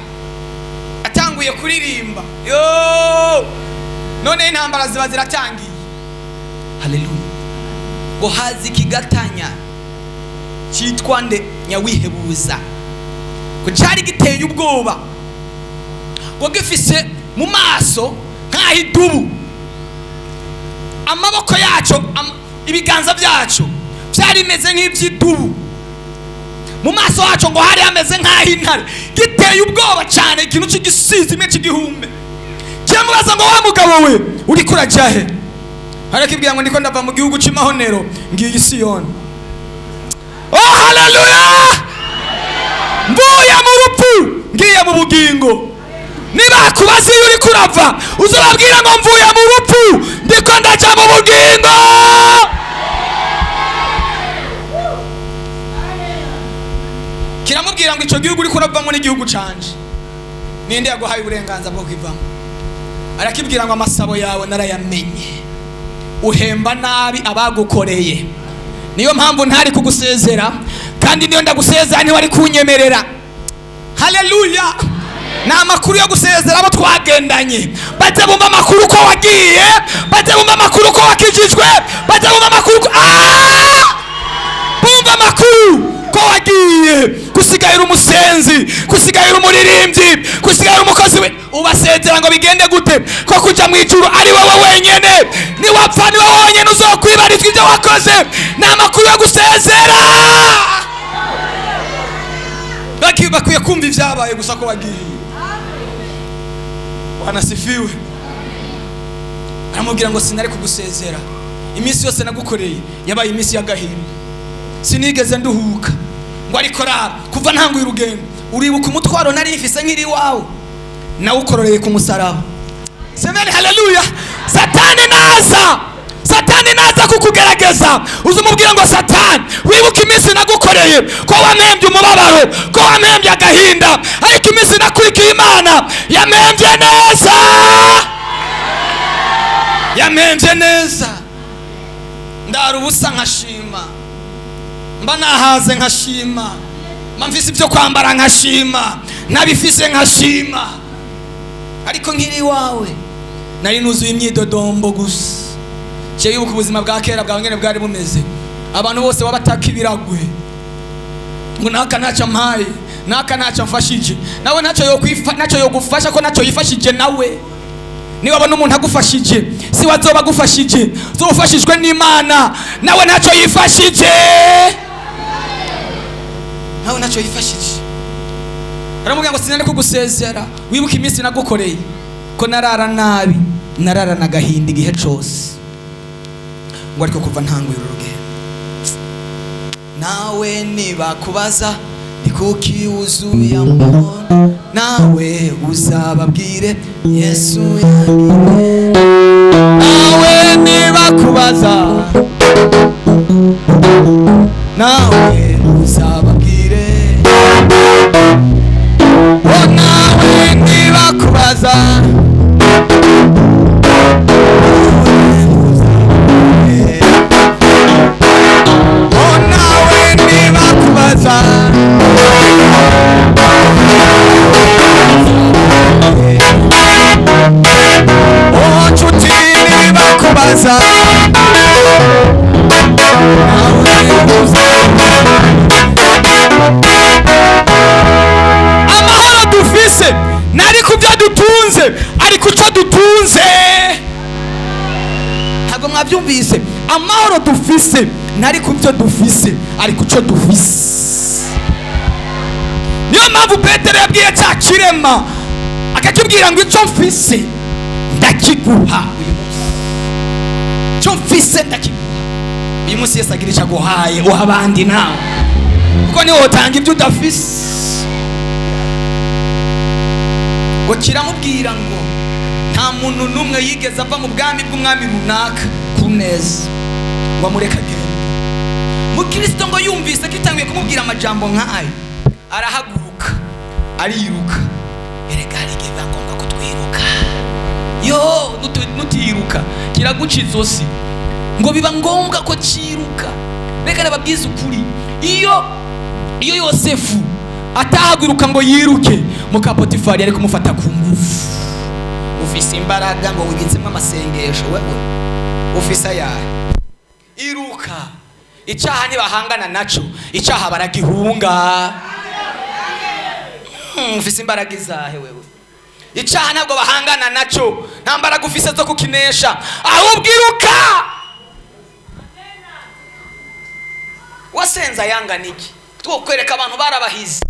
atanguye kuririmba. Yo! None intambara ziba ziratangiye. Haleluya. Ngo haza ikigatanya cyitwa nde? Nyawihebuza. Ngo cyari giteye ubwoba, ngo gifise mu maso nk'aho idubu, amaboko yaco, ibiganza byaco byari bimeze nk'iby'idubu, mu maso haco ngo hari hameze nk'aho intare, giteye ubwoba cyane, ikintu cy'igisizi imwe cy'igihumbe. Kiramubaza ngo wa mugabo we uriko urajya he? Arakibwira ngo ndiko ndava mu gihugu c'imahonero ngiye i Siyoni. Oh haleluya! Mvuye mu rupfu ngiye mu bugingo. Nibakubaza iyo uriko urava, uzababwira ngo mvuye mu rupfu ndiko ndaja mu bugingo. Kiramubwira ngo ico gihugu uriko uravamo n'igihugu canje, ninde yaguhaye uburenganzira bwo kwivamo? Arakibwira ngo amasabo yawe narayamenye, uhemba nabi abagukoreye, niyo mpamvu ntari kugusezera, kandi niyo ndagusezera ntiwari kunyemerera. Haleluya. Ni amakuru yo gusezera abo twagendanye, bajya bumva amakuru ko wagiye, bajya bumva amakuru ko wakijijwe, bajya bumva amakuru ko bumva amakuru ko wagiye, gusigayira umusenzi, gusigayira umuririmbyi, gusigayira umukozi we. Ubasezera ngo bigende gute? Ko kuja mu ijuru ari wowe wenyene, niwapfa ni wowe wenyene uzokwibarizwa ibyo wakoze. Ni amakuru yo gusezera. Bakwiye kumva ibyabaye gusa ko wagiye. Bwana sifiwe. Aramubwira ngo sinari kugusezera, iminsi yose nagukoreye yabaye iminsi y'agahinda, sinigeze nduhuka. Ngo ariko raba kuva ntanguye urugendo, uribuka umutwaro nari mfise nkiri iwawe, nawukororeye ku musaraba. Semeni haleluya. Satani naza, Satani naza kukugerageza, uzumubwira ngo Satani wibuka iminsi nagukoreye, ko wampembye umubabaro, ko wampembye agahinda, ariko iminsi nakurikiye Imana yampembye neza, yampembye neza. Ndara ubusa nkashima, mba nahaze nkashima, mba mfise ibyo kwambara nkashima, nabifise nkashima, ariko nkiri iwawe nari nuzuye imyidodombo gusa. Cyo yuko ubuzima bwa kera bwawe ngene bwari bumeze, abantu bose wabataka ibiragwe, ngo naka ntacyo mpaye, naka ntacyo mfashije, nawe ntacyo yokwifa, ntacyo yogufasha ko ntacyo yifashije nawe. Niba abona umuntu agufashije, si wazoba agufashije, uzofashijwe n'Imana, nawe ntacyo yifashije, nawe ntacyo yifashije. Aramubwira ngo sinari kugusezera, wibuke iminsi nagukoreye, ko narara nabi, nararana agahinda igihe cose. Ngo ariko kuva ntanguye uru rugendo, nawe nibakubaza ni kuki wuzuye amahoro, nawe uzababwire Yesu yagiye. Nawe nibakubaza, nawe uzababwire, oh nawe nibakubaza, oh nawe Mwabyumvise? Amahoro dufise ntari ku byo dufise, ari ku cyo dufise. Niyo mpamvu Petero yabwiye cya kirema, akakibwira ngo icyo mfise ndakiguha uyu munsi, icyo mfise ndakiguha uyu munsi. Yesu agira icyo aguhaye, uha abandi nawe, kuko niwe utanga ibyo udafise. Ngo kiramubwira ngo nta muntu n'umwe yigeze ava mu bwami bw'umwami runaka ku neza ngo amureke agende. Mukristo ngo yumvise ko itanguye kumubwira amajambo nk'ayo, arahaguruka ariruka. Erega hari igihe biba ngombwa ko twiruka. Yo nutiruka kiraguca izosi. Ngo biba ngombwa ko cyiruka. Reka nababwize ukuri, iyo Yosefu atahaguruka ngo yiruke, muka Potifari yari kumufata ku ngufu. Ufise imbaraga ngo wibitsemo amasengesho, wewe ufise ayahe? Iruka. Icyaha ntibahangana naco, icyaha baragihunga. Ufise imbaraga izahe wewe? Icyaha ntabwo bahangana naco, nta mbaraga ufise zo kukinesha, ahubwo iruka. Wasenze ayangana iki? Twokwereka abantu barabahize.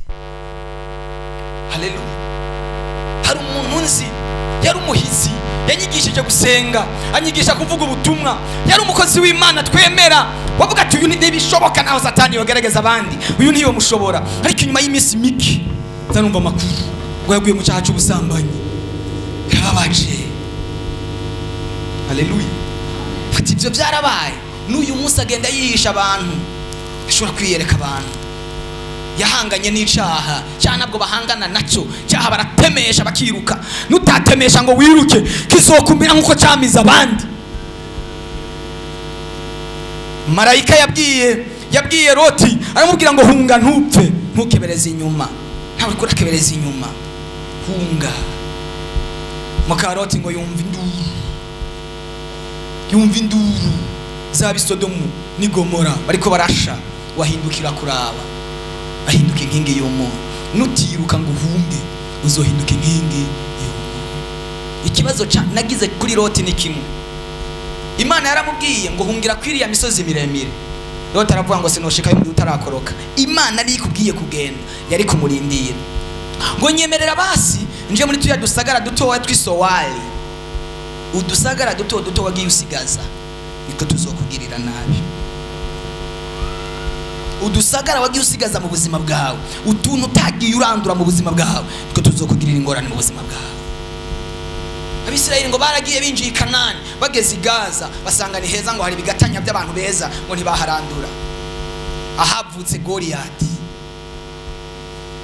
Haleluya. Hari umuntu nzi yari umuhizi, yanyigishije gusenga, anyigisha kuvuga ubutumwa, yari umukozi w'Imana twemera, wavuga ati uyu ntibishoboka, naho Satani yogerageza abandi, uyu ntiyo mushobora. Ariko inyuma y'iminsi mike nzanumva amakuru ngo yaguye mu cyaha cy'ubusambanyi. Birababaje. Haleluya. Ati ibyo byarabaye, n'uyu munsi agenda yihisha abantu, ashobora kwiyereka abantu. Yahanganye n'icaha, cyaha ntabwo bahangana nacyo, cyaha baratemesha bakiruka. Nutatemesha ngo wiruke, kizokumira nkuko cyamize abandi. Marayika yabwiye Loti, aramubwira ngo hunga ntupfe, ntukebereze inyuma. Ntawe uriko urakebereza inyuma, hunga. Muka Loti ngo yumva induru, yumva induru zaba Sodomu n'i Gomora bariko barasha, wahindukira kuraba, ahinduka inkingi y'umuntu. Nutiruka ngo uhunge, uzohinduka inkingi y'umuntu. Ikibazo nagize kuri Loti ni kimwe. Imana yaramubwiye ngo hungira kwiriya misozi miremire. Loti aravuga ngo sinoshika yo utarakoroka. Imana ari ikubwiye kugenda, yari kumurindira. Ngo nyemerera basi nje muri tuya dusagara duto twisowali. Udusagara duto duto wagiye usigaza, niko tuzokugirira nabi. Udusagara wagiye usigaza mu buzima bwawe, utuntu utagiye urandura mu buzima bwawe, niko tuzokugirira ingorane mu buzima bwawe. Abisirayeli ngo baragiye binjiye i Kanani, bageze i Gaza basanga ni heza, ngo hari ibigatanya by'abantu beza, ngo ntibaharandura. Ahavutse Goliyati,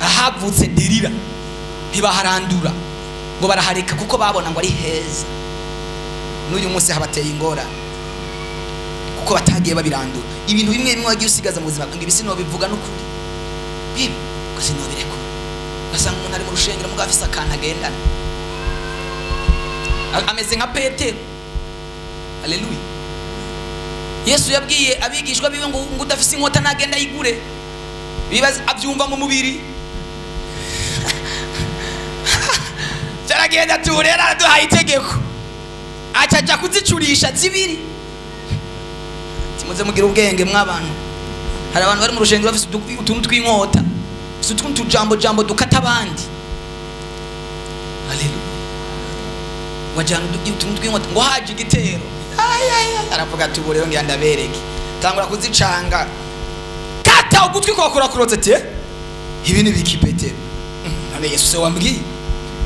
ahavutse Delila, ntibaharandura, ngo barahareka kuko babona ngo ari heza. N'uyu munsi habateye ingorane kuko batagiye babirandura. Ibintu bimwe bimwe wagiye usigaza mu buzima bwawe, ibi sinobivuga n'ukuri, ibi ngo sinobirekura. Ugasanga umuntu ari mu rushengero mugabo afise akantu agendana, ameze nka Petero. Haleluya. Yesu yabwiye abigishwa biwe ngo udafise inkota nagenda ayigure. Bibaza abyumva mu mubiri. Cyaragenda turera araduhaye itegeko, acaja kuzicurisha zibiri. Muze mugira ubwenge mw'abantu. Hari abantu bari mu rushengero bafise utuntu tw'inkota, bafise utuntu tujambo jambo dukata abandi. Haleluya. Wajana utuntu tw'inkota ngo haje igitero. Aravuga ati ubu rero ngira ndabereke. Tangura kuzicanga. Kata ugutwi kwakora kurotse te. Ibi ni biki Petero? None Yesu se wambwiye?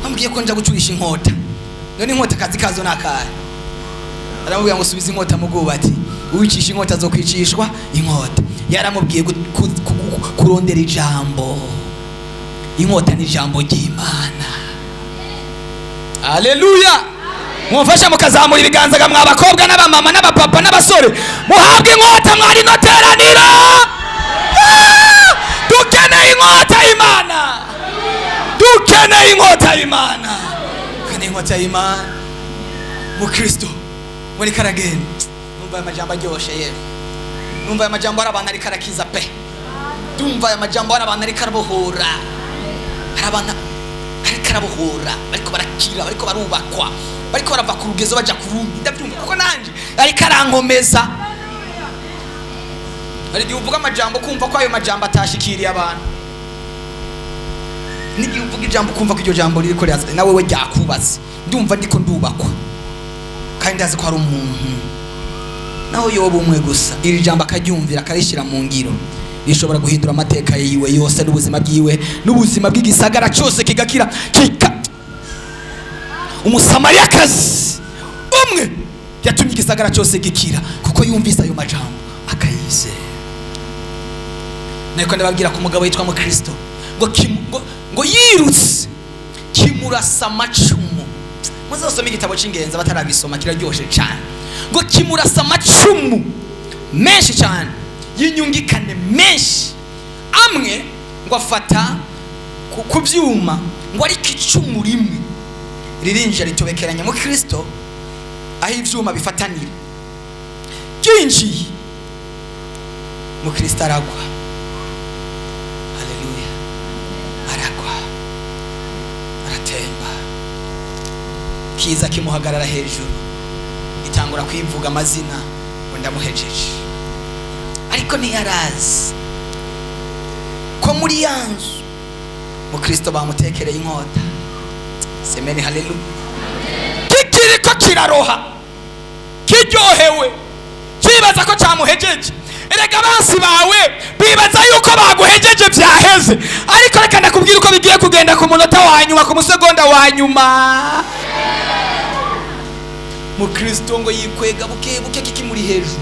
Wambwiye ko nja gucurisha inkota. None inkota kazi kazo nakahe? Aramubwira ngo subiza inkota mu bwubati. Uwicisha inkota zo kwicishwa inkota. Yaramubwiye kurondera ijambo. Inkota ni ijambo ry'Imana. Haleluya. Mumfasha mukazamura ibiganza mwa bakobwa n'abamama n'abapapa n'abasore, muhabwe inkota mwari no teranira. Dukeneye inkota y'Imana. Dukeneye inkota y'Imana. Dukeneye inkota y'Imana. Mu Kristo muri karagenda. Numva aya majambo aryoshe yewe. Numva aya majambo ari abantu ariko arakiza pe. Ndumva aya majambo ari abantu ariko arabohora. Hari abantu ariko arabohora, bariko barakira, bariko barubakwa, bariko barava ku rugezo baja ku rundi. Ndabyumva kuko nanje Ariko arankomeza. Hari igihe uvuga amajambo kumva ko ayo majambo atashikiriye abantu, n'igihe uvuga ijambo ukumva ko iryo jambo ririko riraza nawe we ryakubatse. Ndumva ndiko ndubakwa, kandi ndazi ko hari umuntu naho yoba umwe gusa iri jambo akaryumvira akarishyira mu ngiro, rishobora guhindura amateka yiwe yose n'ubuzima bwiwe n'ubuzima bw'igisagara cyose kigakira kika. Umusamariyakazi umwe yatumye igisagara cyose gikira kuko yumvise ayo majambo akayizera. Niko ndababwira ku mugabo yitwa Mukristo ngo yirutse kimurasa amacumu. Muzasome igitabo cy'ingenzi abataragisoma, kiraryoshe cyane. Ngo kimurasa amacumu menshi cyane y'inyungikane menshi, amwe ngo afata ku byuma, ngo ariko icumu rimwe ririnjira ritobekeranya mu Kristo aho ivyuma bifatanira. Ryinjiye mu Kristo aragwa. Haleluya, aragwa aratemba, kiza kimuhagarara hejuru, gitangura kwivuga amazina ngo ndamuhejeje. Ariko ntiyarazi ko muri ya nzu mu Kristo bamutekereye inkota. Semeni haleluya. Kikiriko kiraroha kiryohewe, kibaza ko cyamuhejeje. Erega abansi bawe bibaza yuko baguhejeje byaheze, ariko reka ndakubwira uko bigiye kugenda ku munota wa nyuma, ku musegonda wa nyuma. Mu Kristo ngo yikwega buke buke kikimuri hejuru,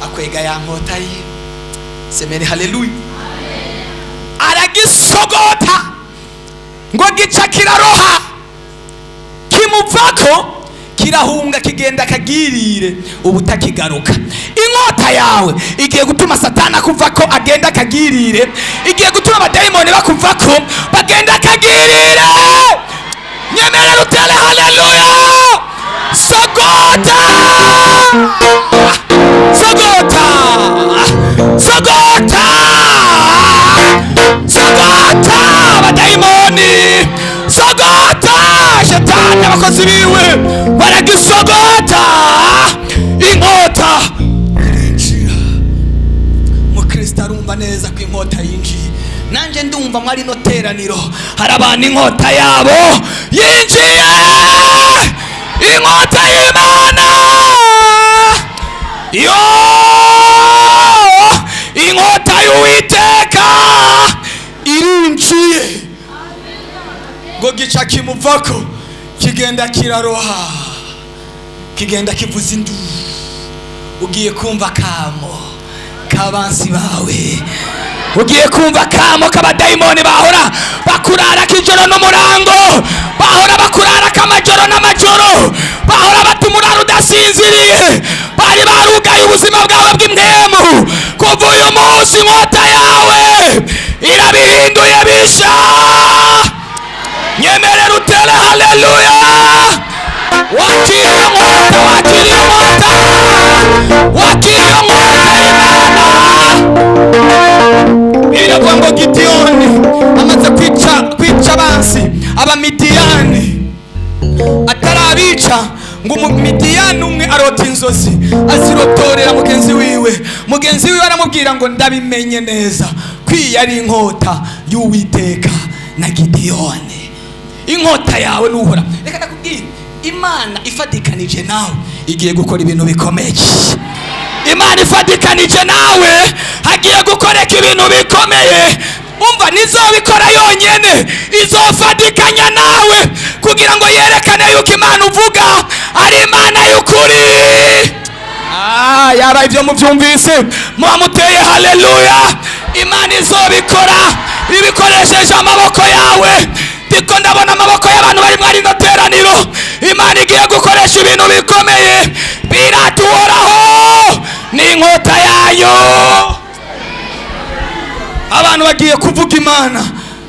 akwega ya nkota ye. Semeni haleluya. Aragisogota ngo gica kiraroha, kimuvako kirahunga kigenda kagirire ubutakigaruka. Inkota yawe igiye gutuma Satana kuvako agenda kagirire, igiye gutuma abadayimoni bakuvako bagenda kagirire. Nyemerera utere haleluya. Sogota, sogota, sogota, sogota abadayimoni, sogota shetani abakozi biwe baragisogota. Inkota irinjira. Mukristo arumva neza ko inkota yinjiye. Nanjye ndumva mwari no teraniro hari abantu inkota yabo yinjiye, inkota y'Imana yo, inkota y'Uwiteka irinjiye. Ngo gica kimuvako kigenda kiraroha, kigenda kivuza induru. Ugiye kumva kamo k'abansi bawe, ugiye kumva kamo k'abadayimoni bahora bakurara k'ijoro n'umurango, bahora bakurara k'amajoro n'amajoro, bahora batumurara udasinziriye, bari barugaye ubuzima bwawe bw'impwemu. Kuva uyu munsi inkota yawe irabihinduye bisha. Nyemerera utere haleluya. Wakiriye inkota, wakiriye inkota, wakiriye inkota y'Imana. Biravuga ngo Gidiyoni amaze kwica abansi Abamidiyani, atarabica ngo Umumidiyani umwe arota inzozi azirotorera mugenzi wiwe. Mugenzi wiwe aramubwira ngo ndabimenye neza ko iyi ari inkota y'Uwiteka na Gidiyoni. Inkota yawe nuhora. Reka ndakubwira, Imana ifatikanije nawe igiye gukora ibintu bikomeye. Imana ifatikanije nawe hagiye gukoreka ibintu bikomeye. Umva, nizobikora yonyene, izofatikanya nawe kugira ngo yerekane yuko Imana uvuga ari Imana y'ukuri. Yaba ibyo mubyumvise muba muteye haleluya. Imana izobikora ibikoresheje amaboko yawe. Ndiko ndabona amaboko y'abantu bari mwari no teraniro. Imana igiye gukoresha ibintu bikomeye, biratuhoraho n'inkota yayo. Abantu bagiye kuvuga Imana,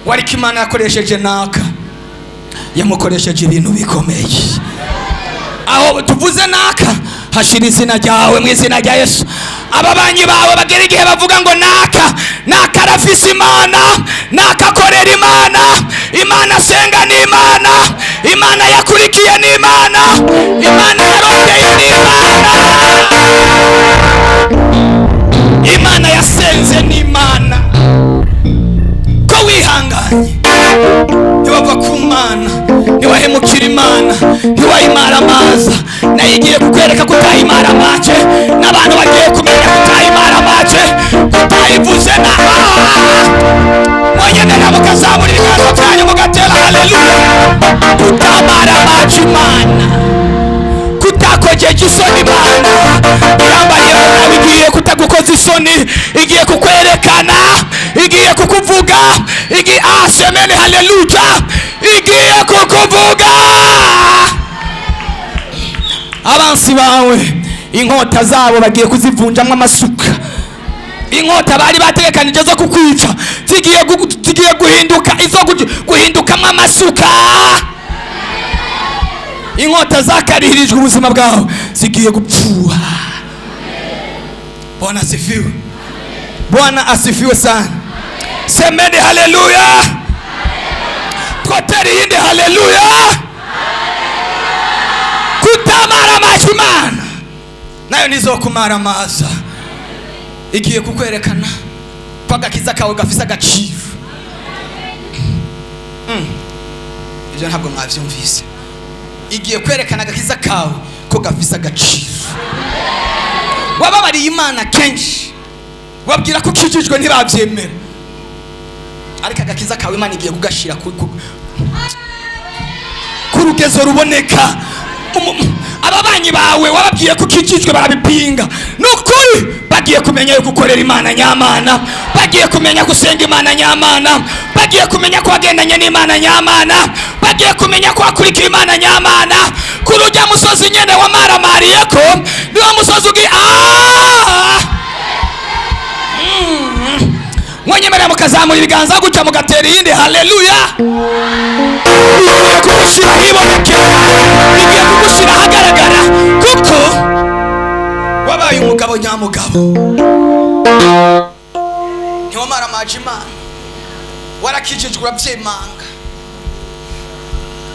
wariko Imana yakoresheje naka, yamukoresheje ibintu bikomeye. Aho tuvuze naka hashira izina ryawe mu izina rya Yesu. Ababanyi bawe bagera igihe bavuga ngo naka naka arafise Imana, naka akorera Imana, Imana asenga ni Imana, Imana yakurikiye ni Imana. Imana yarondeye ni Imana. Imana yasenze ni Imana. Ko wihanganye ntiwava ku Mana, ntiwahemukira Imana, ntiwayimara amaza. Nayo igiye kukwereka ko utayimara make, n'abantu bagiye kumenya ko utayimara make, kutayivuze na mwenyemerera mukazamura ibiganza byanyu mugatera haleluya. Kutamara make Imana, kutakojeje isoni Imana, irambariye nawe igiye kutagukoza isoni, igiye kukwerekana, igiye kukuvuga, igiye asemene haleluya, igiye kukuvuga. Abansi bawe inkota zabo bagiye kuzivunjamwo amasuka. Inkota bari bategekanije zo kukwica zigiye guhinduka izo guhindukamwo amasuka. Inkota zakarihirijwe ubuzima bwawe zigiye gupfuha. Bwana asifiwe. Bwana asifiwe sana. Semeni haleluya. Twateri yindi haleluya. Kutamara amazi Imana nayo nizokumara amaza. Igiye kukwerekana ko agakiza kawe gafise agaciro. Ibyo ntabwo mwavyumvise. Igiye kwerekana agakiza kawe ko gafise agaciro. Wababariye Imana kenshi, wabwira ko ukijijwe ntibavyemera, ariko agakiza kawe Imana igiye kugashira ku rugezo ruboneka. Ababanyi bawe wababwiye ko ukijijwe barabipinga. Nukuri bagiye kumenya yuko ukorera Imana nyamana, bagiye kumenya gusenga Imana nyamana, bagiye kumenya ko wagendanye n'Imana nyamana, bagiye kumenya ko wakurikira Imana nyamana. Kuri ujya musozi nyene wamaramariye ko niwo musozi ugi mwenyemerera mukazamura ibiganza gutya mugatera iyindi haleluya. Igiye kugushira ahibonekera, igiye kugushira ahagaragara, kuko wabaye umugabo nyamugabo. Ntiwamaramaje Imana, warakijijwe uravyemanga.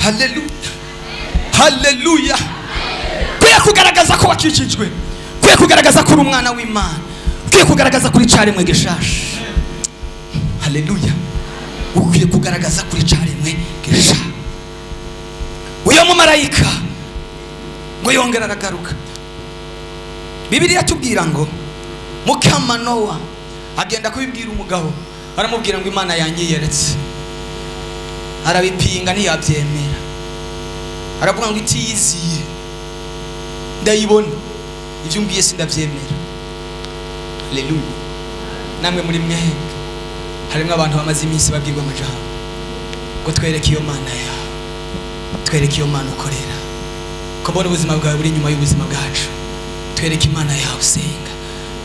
Haleluya, haleluya. Kwiye kugaragaza ko wakijijwe, kwiye kugaragaza ko uri umwana w'Imana, kwiye kugaragaza kuri caremwe gishasha. Haleluya. Ukwiye kugaragaza kuri caremwe gishasha. Uyo mumarayika ngo yongera aragaruka. Bibiliya tubwira ngo mukama Nowa agenda kubibwira umugabo, aramubwira ngo Imana yanyiyeretse. Arabipinga ntiyabyemera, aravuga ngo itiyiziye ndayibona, ivyo umbwiye sindavyemera. Haleluya. Namwe muri mwebwe harimo abantu bamaze iminsi babwirwa amajambo ngo twereke iyo Mana yawe, twereke iyo Mana ukorera, ko mbona ubuzima bwawe buri inyuma y'ubuzima bwacu. Twereke Imana yawe usenga,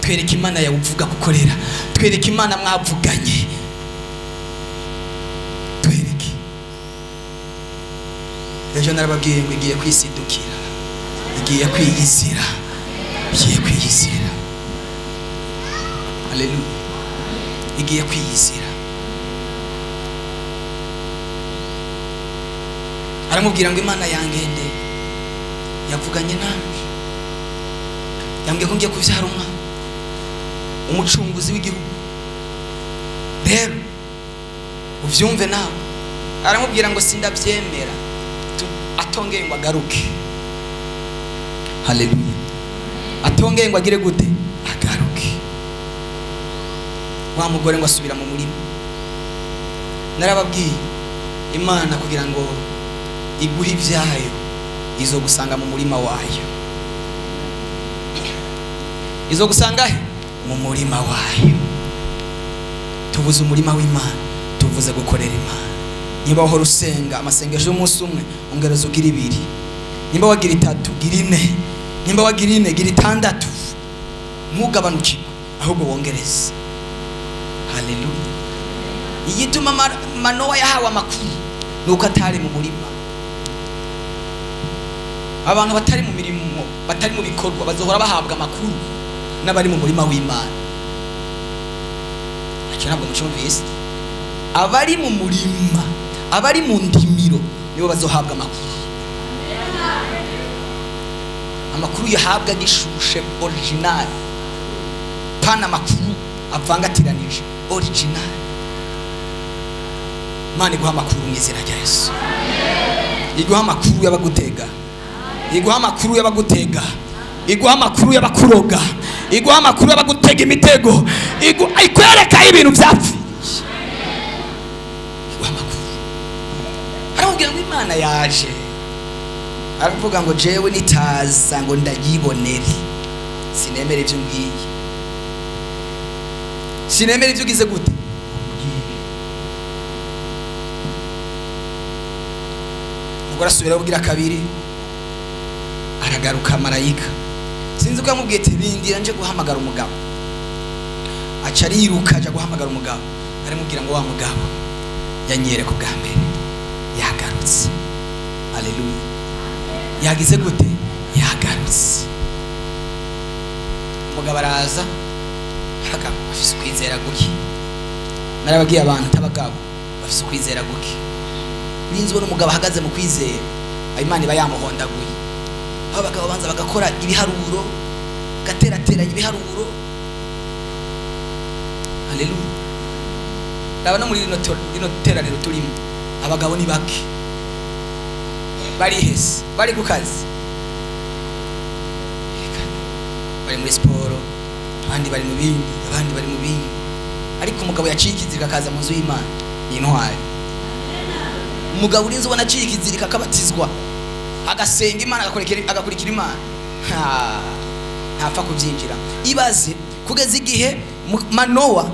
twereke Imana yawe uvuga gukorera, twereke Imana mwavuganye, twereke. Ejo narababwiye ngo igiye kwisidukira, igiye kwiyizira, igiye kwiyizira. Haleluya. Igiye kwiyizira. Aramubwira ngo Imana yangende yavuganye nanje, yambwiye ko ngiye kuvyara umwana, umucunguzi w'igihugu. Rero uvyumve nawe. Aramubwira ngo sindavyemera, atongeye ngo agaruke. Haleluya. Atongeye ngo agire gute? Agaruke. Wa mugore ngo asubira mu murima. Narababwiye Imana kugira ngo iguhe ibyayo izo gusanga mu murima wayo. Izo gusanga he? Mu murima wayo. Tuvuze umurima w'Imana, tuvuze gukorera Imana. Niba wahora usenga amasengesho y'umunsi umwe, ongereza ugira ibiri. Nimba wagira itatu, gira ine. Nimba wagira ine, gira itandatu. Ntugabanukirwe, ahubwo wongereze. Haleluya. Igituma Manowa yahawe amakuru nuko atari mu murima. Abantu batari mu mirimo, batari mu bikorwa bazohora bahabwa amakuru n'abari mu murima w'Imana. Icyo ntabwo mucyumvise. Abari mu murima, abari mu ndimiro Nibo bazohabwa amakuru. Amakuru yahabwa gishushe, original, pana amakuru avangatiranije, original. Imana iguha amakuru mu izina rya Yesu. Iguha amakuru y'abagutega, iguha amakuru y'abagutega, iguha amakuru y'abakuroga, iguha amakuru y'abagutega imitego, ikwereka ibintu byapfuye, iguha amakuru. Aramubwira ngo Imana yaje, aravuga ngo jewe nitaza ngo ndayibonere, sinemere ibyo umbwiye, sinemere ibyo ugize gute. Umugore asubira abwira kabiri, aragaruka marayika. Sinzi ko yamubwiye ati rindira nje guhamagara umugabo. Aca ariruka aja guhamagara umugabo, aramubwira ngo wa mugabo yanyereka ubwa mbere yagarutse. Haleluya! Yagize gute? Yagarutse. Umugabo araza, abagabo bafise ukwizera guke. Narababwiye abantu tabagabo bafise ukwizera guke. Urinzi ubona umugabo ahagaze mu kwizera, Imana iba yamuhondaguye. Aho abagabo banza bagakora ibiharuro, gaterateranya ibiharuro. Haleluya! Raba no muri rino teraniro turimo, abagabo ni bake, bari hese, bari ku kazi, bari muri siporo, abandi bari mu bindi, abandi bari mu bindi. Ariko umugabo yaciye ikizirika akaza mu nzu y'Imana ni intwari. Umugabo urinzi ubona aciye ikizirika akabatizwa, agasenga Imana, agakurikira Imana, ntapfa kubyinjira. Ibaze kugeza igihe Manowa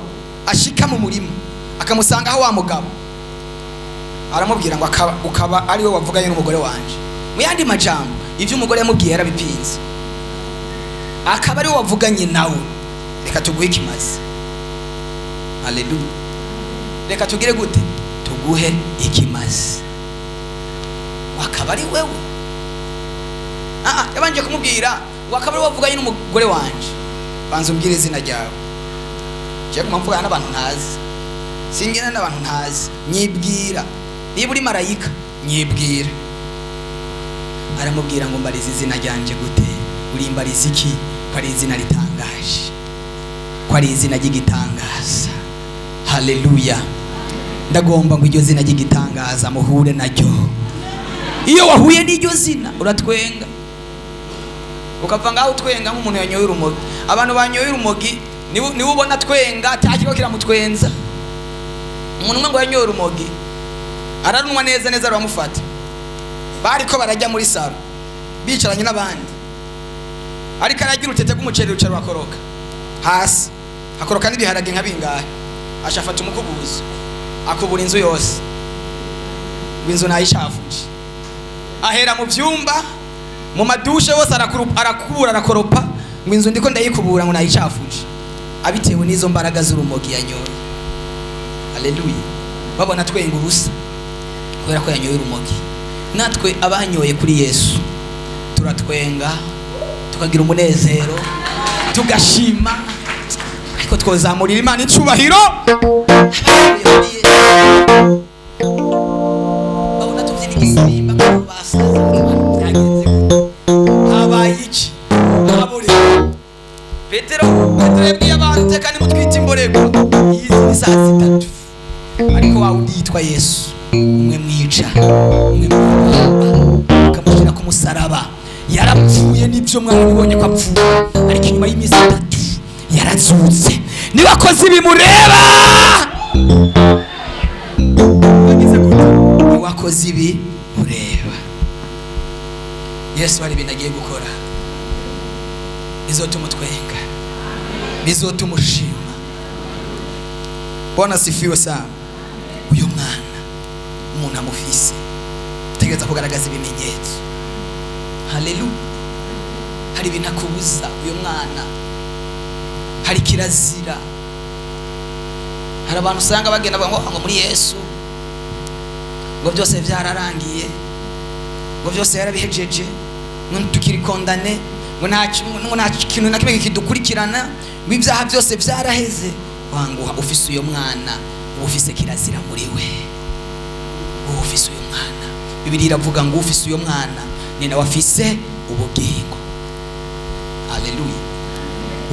ashika mu murima akamusanga aho wa mugabo, aramubwira ngo ukaba ari we wavuganye n'umugore wanje. Mu yandi majambo, ivyo umugore yamubwiye yarabipinze, akaba ari we wavuganye nawe. Reka tuguhe ikimazi. Haleluya! Reka tugire gute? Tuguhe ikimazi. Akaba ari wewe. Yabanje kumubwira ngo akaba ari wavuganye n'umugore wanje. Banza umbwire izina ryawe. Je kuma mvugana n'abantu ntazi, singena n'abantu ntazi, nyibwira. Niba uri marayika nyibwira. Aramubwira ngo mbarize izina ryanje gute? Urimbariza iki? Ko ari izina ritangaje, ko ari izina ry'igitangaza. Haleluya! Ndagomba ngo iryo zina ry'igitangaza muhure naryo. Iyo wahuye n'iryo zina uratwenga, ukava ngaho utwenga nk'umuntu yanyoye urumogi. Abantu banyoye urumogi niwe ubona twenga, atakiko kiramutwenza. Umuntu umwe ngo yanyoye urumogi, ararunwa neza neza, aramufata. Bariko barajya muri salo bicaranye n'abandi, ariko aragira urutete rw'umuceri, ruca rurakoroka hasi, hakoroka n'ibiharage nka bingahe. Ashafata umukubuzo akubura inzu yose, ngo inzu ntayishafuje. Ahera mu byumba, mu madushe hose arakubura, arakoropa, ngo inzu ndiko ndayikubura, ngo nayicafuje, abitewe n'izo mbaraga z'urumogi yanyoye. Haleluya! Babona twenga ubusa kubera ko yanyoye urumogi. Natwe abanyoye kuri Yesu turatwenga, tukagira umunezero, tugashima, ariko twozamurira Imana icubahiro. Babona tubyina igisimba ko basaza, byagenze habaye iki? Habure Petero yabwiye abantu teka nimutwite imborego, izi ni saa 3. Ariko wa wundi yitwa Yesu, umwe mwica, umwe mwibamba, ukamushyira ku musaraba, yarapfuye. Nibyo mwarabibonye ko apfuye, ariko inyuma y'iminsi 3 yarazutse. Niba akoze ibimureba, wakoze ibi mureba. Yesu hari ibintu agiye gukora bizotuma utwenga, bizotuma ushima. Bwana sifiwe sana. Uyu mwana umuntu amufise tegereza kugaragaza ibimenyetso. Haleluya! Hari ibintu akubuza uyu mwana, hari kirazira. Hari abantu usanga bagenda bavuga ngo muri Yesu ngo byose byararangiye, ngo byose yarabihejeje, ngo tukiri kondane, ngo nta kintu na kimwe kidukurikirana, ngo ibyaha byose byaraheze. Wanguha ufise uyo mwana, uba ufise kirazira muri we. Uba ufise uyo mwana Bibiliya iravuga ngo ufise uyo mwana ni nawe afise ubugingo. Haleluya!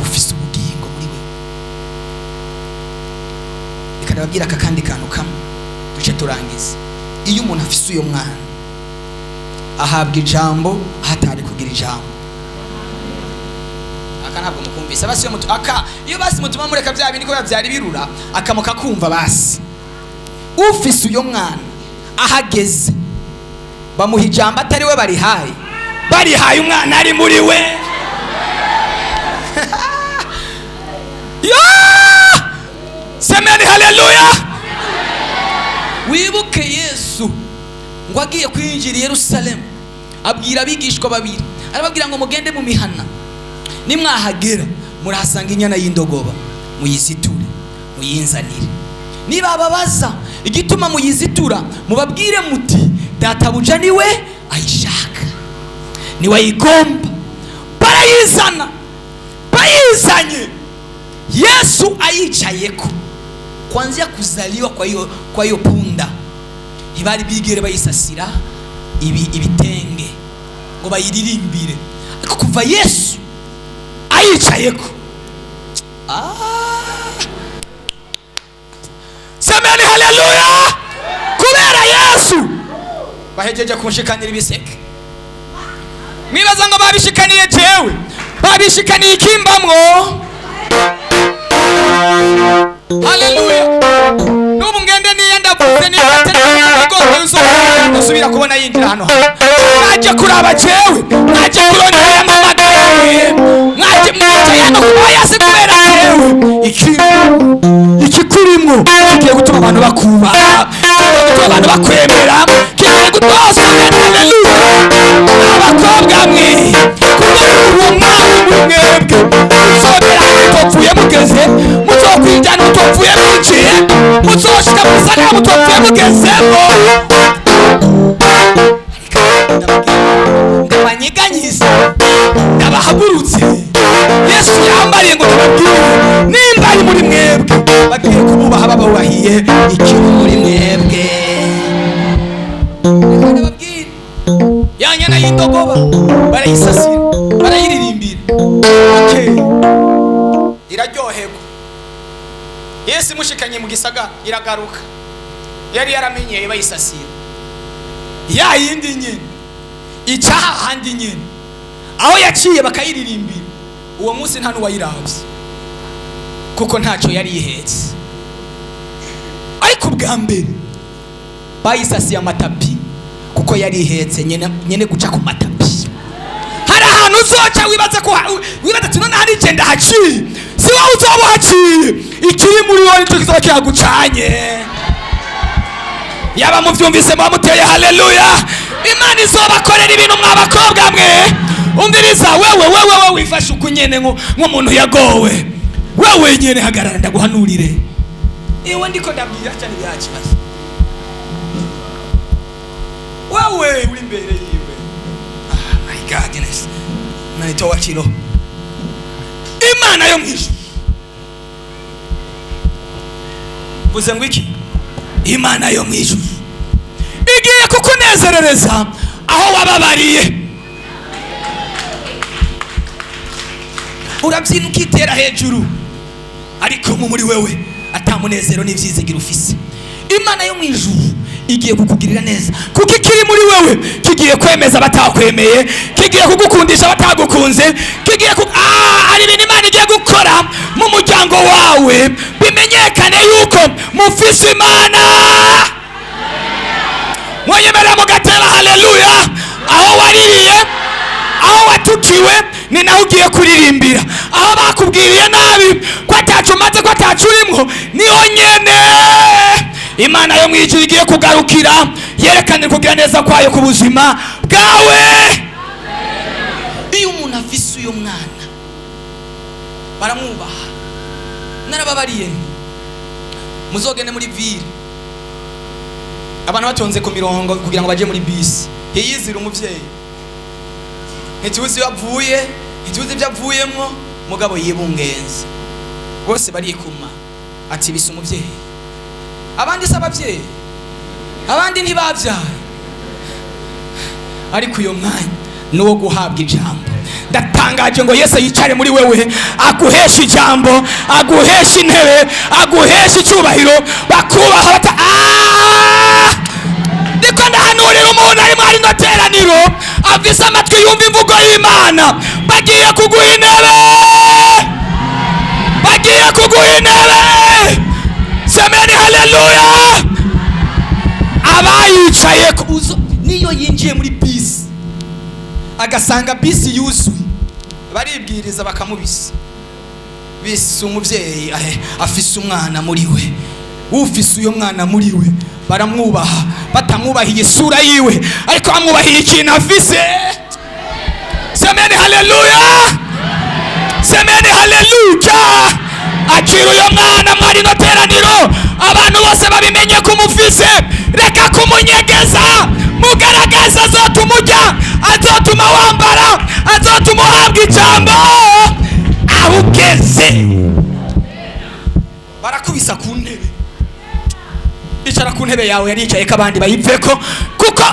Ufise ubugingo muri we. Reka ndababwira aka kandi kantu kamwe duce turangiza. Iyo umuntu afise uyo mwana ahabwa ijambo ahatari kugira ijambo. Aka ntabwo mukumvise basi. Iyo mutu aka iyo basi mutuma mureka bya bindi ko byari birura akamuka kumva basi. Ufise uyo mwana ahageze bamuha ijambo atari we barihaye, barihaye umwana ari muri we. Ya semeni haleluya! Wibuke Yesu ngo agiye kwinjira i Yerusalemu, abwira abigishwa babiri, arababwira ngo mugende mu mihana, nimwahagera murahasanga inyana y'indogoba, muyiziture muyinzanire. Nibababaza igituma muyizitura, mubabwire muti databuja niwe ayishaka, niwe ayigomba. Barayizana, bayizanye Yesu ayicayeko. Kwanzia kuzaliwa kwa hiyo punda ntibari bigere bayisasira ibi ibitenge ngo bayiririmbire, ariko kuva Yesu ayicayeko, ah! Semeni haleluya! Kubera Yesu bahejeje kunshikanira ibiseke, mwibaza ngo babishikaniye jewe, babishikaniye ikimbamwo. Haleluya! N'ubu ngende niyo ndavuze niba usubira kubona yinjira hano, mwaje kuraba jewe, mwaje kurondera yamamagaye, mwaje mwicaye hano kuba yasi kubera jewe. Iki ikikurimwo kigiye gutuma abantu bakubaha, kigiye gutuma abantu bakwemera, kigiye gutuma. Haleluya! Abakobwa mwe, kuko uwo mwana muri mwebwe muzogera mutopfuye mugeze, muzokwinjana mutopfuye mwinjiye, muzoshika mu gisagara mutopfuye mugezemo. Ndabanyeganyiza, ndabahagurutse. Yesu yambariye ngo ndababwire nimba ari muri mwebwe bagiye kumubaha babubahiye ikiri muri mwebwe. Reka ndababwire, ya nyana y'indogoba barayisasira, barayiririmbira. Okay. Iraryoherwa. Yesu imushikanye mu gisagara iragaruka. Yari yaramenyeye bayisasira ya yindi nyine ica hahandi nyine aho yaciye bakayiririmbira. Uwo munsi nta n'uwayiravye kuko ntacyo yari yihetse. Ariko ubwa mbere bayisasiye amatapi kuko yari ihetse nyene, nyene guca ku matapi. Hari ahantu uzoca wibaza ko wibaza ati none hari igenda haciye, si wowe uzoba uhaciye, ikiri muri wowe nicyo kizoba kihagucanye. Yaba muvyumvise muba muteye haleluya. Imana izobakorera ibintu mwa bakobwa mwe. Umviriza wewe, wewe wewe wifashe uku nyene nk'umuntu yagowe, wewe nyene hagarara ndaguhanurire. Iwe ndiko ndabwira cyane byakibazo, wewe uri imbere yiwe. Ah, my goodness, nanitoa kilo. Imana yo mwijuru mvuze ngo iki? Imana yo mwijuru igiye kukunezerereza aho wababariye. Urabyina ukitera hejuru, ariko mu muri wewe atamunezero n'ivyizigiro ufise. Imana yo mwijuru igiye kukugirira neza kuko ikiri muri wewe kigiye kwemeza abatakwemeye, kigiye kugukundisha abatagukunze, kigiye ku ah, hari ibintu Imana igiye gukora mu muryango wawe bimenyekane yuko mufise Imana. Mwenyemerera mugatera haleluya! Aho waririye, aho watukiwe, ni naho ugiye kuririmbira. Aho bakubwiriye nabi ko atacu umaze, ko atacu urimwo, niho nyene Imana yo mwijuru igiye kugarukira yerekane kugira neza kwayo ku buzima bwawe. Iyo umuntu afise uyo mwana baramwubaha. Narababariye nti muzogende muri ville, abantu batonze ku mirongo kugira ngo baje muri bisi, hiyizire umuvyeyi, ntituzi iyo avuye, ntituzi ibyo avuyemwo, mugabo yibungenze, bose barikuma ati bisa umuvyeyi. Abandi si abavyeyi, abandi ntibabyaye. Ariko uyo mwanya ni uwo guhabwa ijambo. Ndatangaje ngo Yesu yicare muri wewe, aguheshe ijambo, aguheshe intebe, aguheshe icyubahiro, bakubaha bata. Ndiko ndahanurira umuntu arimo ari no teraniro, afise amatwi yumva imvugo y'Imana. Bagiye kuguha intebe, bagiye kuguha intebe. Semeni haleluya. Abayicaye niyo yinjiye muri bisi agasanga bisi yuzuye, baribwiriza bakamubisa. Bisi umuvyeyi afise umwana muri we, ufise uyo mwana muri we baramwubaha, batamwubahiye isura yiwe ariko bamwubahiye ikintu afise. Semeni haleluya, semeni haleluya. Akira uyo mwana mwari no teraniro, abantu bose babimenye ko umufise. Reka kumunyegeza, mugaragaza azotuma ujya, azotuma wambara, azotuma uhabwa ijambo aho ugeze. Barakubisa ku ntebe, icara ku ntebe yawe yaricaye ko abandi bayiveko, kuko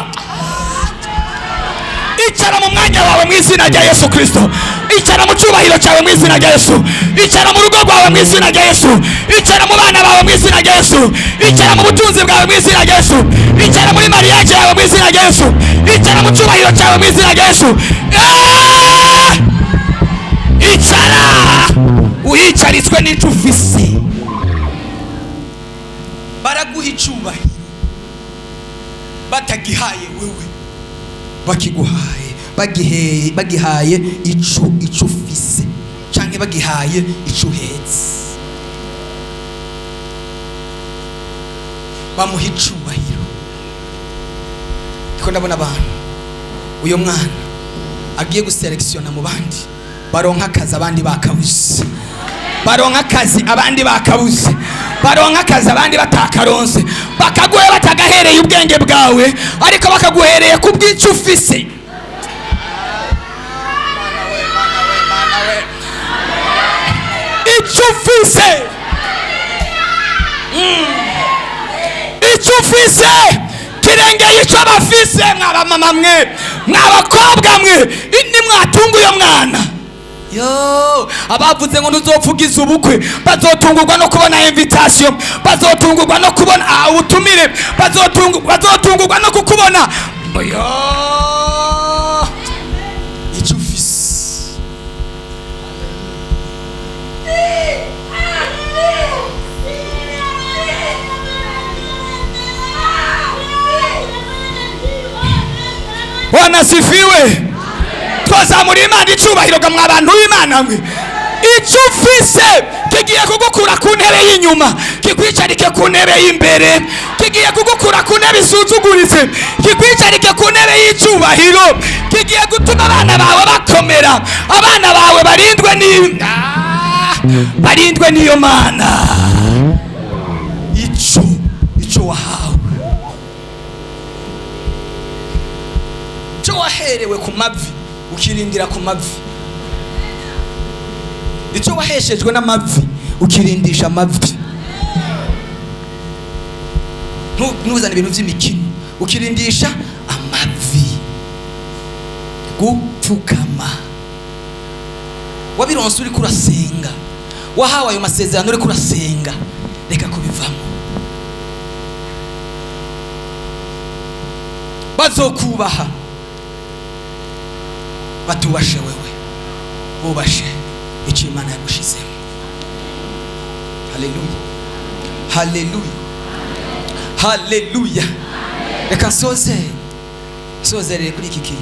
icara mu mwanya wawe mu izina rya Yesu Kristo, icara mu cyubahiro cyawe mu izina rya Yesu, icara mu rugo rwawe mu izina rya Yesu, icara mu bana bawe mu izina rya Yesu, icara mu butunzi bwawe mu izina rya Yesu, icara muri mariage yawe mu izina rya Yesu, icara mu cyubahiro cyawe mu izina rya Yesu. Icara uyicaritswe n'ico ufise. Baraguha icubahiro batagihaye wewe, bakiguhaye, bagihaye ico ufise, canke bagihaye ico uhetse. Bamuha icubahiro. Ndiko ndabona abantu uyo mwana agiye guselektiona mu bandi, baronka akazi abandi bakabuze, baronka akazi abandi bakabuze, baronka akazi abandi batakaronse, bakaguhe batagahereye ubwenge bwawe, ariko bakaguhereye ku bw'icyo ufise. Icyo ufise, icyo ufise kirengeye icyo abafise. Mwabamama mwe, mwabakobwa mwe, ni mwatunga uyo mwana. Yo, abavuze ngo ntuzopfugiza ubukwe bazotungurwa no kubona invitation, bazotungurwa no kubona ubutumire, bazotungurwa no kukubona. Yo, icyo ufise. Bwana sifiwe. Twazamura Imana icubahiro ga mwabantu b'Imana mwe. Icyo ufise kigiye kugukura ku ntebe y'inyuma, kikwicarike ku ntebe y'imbere, kigiye kugukura ku ntebe isuzuguritse, kikwicarike ku ntebe y'icubahiro, kigiye gutuma abana bawe bakomera, abana bawe barindwe ni barindwe n'iyo Mana. Icyo wahawe, icyo waherewe ku mavi ukirindira ku mavi, icyo waheshejwe n'amavi ukirindisha amavi. Ntuzane ibintu by'imikino, ukirindisha amavi. Gupfukama wabironse uri kurasenga, wahawe ayo masezerano uri kurasenga, reka kubivamo. Bazokubaha batubashe wewe, bubashe icyo Imana yagushizemo. Haleluya, haleluya, haleluya. Reka nsozerere kuri iki kintu.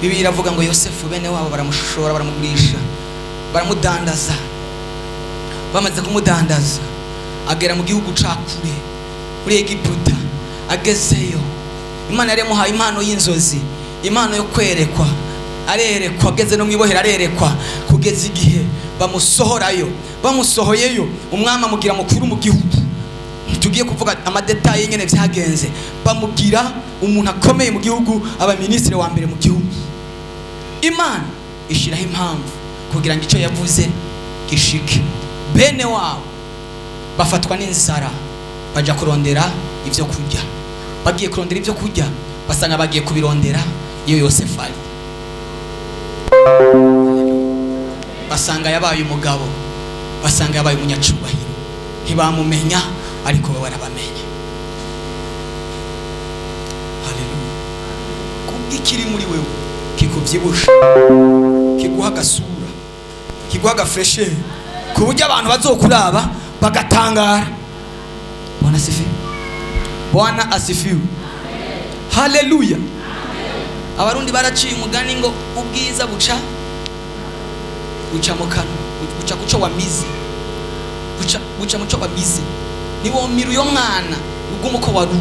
Bibiliya iravuga ngo Yosefu bene wabo baramushora, baramugurisha, baramudandaza. Bamaze kumudandaza agera mu gihugu ca kure muri Egiputa. Agezeyo Imana yari yamuhaye impano y'inzozi, impano yo kwerekwa. Arerekwa, ageze no mwibohera arerekwa, kugeza igihe bamusohorayo. Bamusohoyeyo umwami amugira mukuru mu gihugu. Tugiye kuvuga amadetaye nyene vyagenze. Bamugira umuntu akomeye mu gihugu, aba ministre wa mbere mu gihugu. Imana ishiraho impamvu kugira ngo icyo yavuze gishike. Bene wabo bafatwa n'inzara, baja kurondera ivyo kurya. Bagiye kurondera ivyo kurya, basanga bagiye kubirondera Iyo Yosefu ari, basanga yabaye umugabo, basanga yabaye umunyacubahiro, ntibamumenya ariko we barabamenya. Haleluya! Kubw'ikiri muri wewe kikubyibusha, kiguha agasura, kiguha agafreshe, ku buryo abantu bazokuraba bagatangara. Bwana asifiwe, Bwana asifiwe, haleluya. Abarundi baraciye umugani ngo ubwiza buca mu kanwa, buca kuco wamize, buca muco wamize. Niwomira uyo mwana uguma uko wari uri,